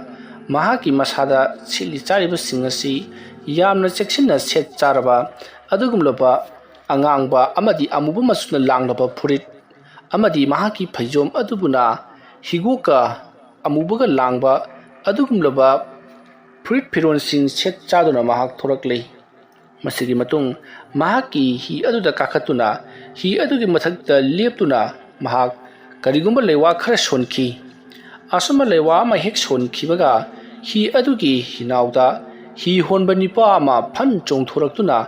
ꯃꯍꯥꯛꯀꯤ ꯃꯁꯥꯗ ꯁꯦꯠꯂꯤ ꯆꯥꯔꯤꯕꯁꯤꯡ ꯑꯁꯤ ꯌꯥꯝꯅ ꯆꯦꯛꯁꯤꯟꯅ ꯁꯦꯠ ꯆꯥꯔꯕ ꯑꯗꯨꯒꯨꯝꯂꯕ ꯑꯉꯥꯡꯕ ꯑꯃꯗꯤ ꯑꯃꯨꯕ ꯃꯆꯨꯅ ꯂꯥꯡꯂꯕ ꯐꯨꯔꯤꯠ ꯑꯃꯗꯤ ꯃꯍꯥꯛꯀꯤ ꯐꯩꯖꯣꯝ ꯑꯗꯨꯕꯨꯅ ꯍꯤꯒꯣꯛꯀ ꯑꯃꯨꯕꯒ ꯂꯥꯡꯕ ꯑꯗꯨꯒꯨꯝꯂꯕ ꯐꯨꯔꯤꯠ ꯐꯤꯔꯣꯜꯁꯤꯡ ꯁꯦꯠ ꯆꯥꯗꯨꯅ ꯃꯍꯥꯛ ꯊꯣꯔꯛꯂꯤ꯫ ꯃꯁꯤꯒꯤ ꯃꯇꯨꯡ ꯃꯍꯥꯛꯀꯤ ꯍꯤ ꯑꯗꯨꯗ ꯀꯥꯈꯠꯇꯨꯅ ꯍꯤ ꯑꯗꯨꯒꯤ ꯃꯊꯛꯇ ꯂꯦꯞꯇꯨꯅ ꯃꯍꯥꯛ ꯀꯔꯤꯒꯨꯝꯕ ꯂꯩꯋꯥ ꯈꯔ ꯁꯣꯟꯈꯤ꯫ ꯑꯁꯨꯝꯕ ꯂꯩꯋꯥ ꯑꯃ ꯍꯦꯛ ꯁꯣꯟꯈꯤꯕꯒ ꯍꯤ ꯑꯗꯨꯒꯤ ꯍꯤꯅꯥꯎꯗ ꯍꯤ ꯍꯣꯟꯕ ꯅꯨꯄꯥ ꯑꯃ ꯐꯟ ꯆꯣꯡꯊꯣꯔꯛꯇꯨꯅ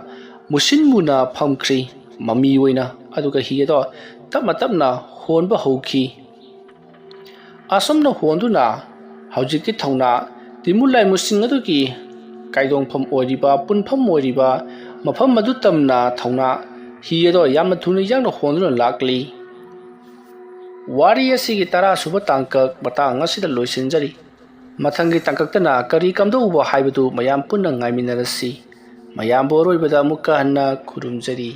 ꯃꯨꯁꯤꯟ ꯃꯨꯅ ꯐꯝꯈ꯭ꯔꯤ꯫ ꯃꯃꯤ ꯑꯣꯏꯅ ꯑꯗꯨꯒ ꯍꯤ ꯑꯗꯣ ꯇꯞꯅ ꯇꯞꯅ ꯍꯣꯟꯕ ꯍꯧꯈꯤ꯫ ꯑꯁꯨꯝꯅ ꯍꯣꯟꯗꯨꯅ ꯍꯧꯖꯤꯛꯇꯤ ꯊꯧꯅꯥ ꯇꯤꯃꯨ ꯂꯥꯏꯃꯨꯁꯤꯡ ꯑꯗꯨꯒꯤ ꯀꯥꯏꯗꯣꯡꯐꯝ ꯑꯣꯏꯔꯤꯕ, ꯄꯨꯟꯐꯝ ꯑꯣꯏꯔꯤꯕ ꯃꯐꯝ ꯑꯗꯨ ꯇꯝꯅ ꯊꯧꯅꯥ ꯍꯤ ꯑꯗꯣ ꯌꯥꯝꯅ ꯊꯨꯅ ꯌꯥꯡꯅ ꯍꯣꯟꯗꯨꯅ ꯂꯥꯛꯂꯤ꯫ ꯋꯥꯔꯤ ꯑꯁꯤꯒꯤ ꯇꯔꯥ ꯁꯨꯕ ꯇꯥꯡꯀꯛ ꯃꯇꯥꯡ ꯑꯁꯤꯗ ꯂꯣꯏꯁꯤꯟꯖꯔꯤ꯫ ꯃꯊꯪꯒꯤ ꯇꯥꯡꯀꯛꯇꯅ ꯀꯔꯤ ꯀꯝꯗꯧꯕ ꯍꯥꯏꯕꯗꯨ ꯃꯌꯥꯝ ꯄꯨꯟꯅ ꯉꯥꯏꯃꯤꯟꯅꯔꯁꯤ꯫ ꯃꯌꯥꯝꯕꯨ ꯑꯔꯣꯏꯕꯗ ꯑꯃꯨꯛꯀ ꯍꯟꯅ ꯈꯨꯔꯨꯝꯖꯔꯤ꯫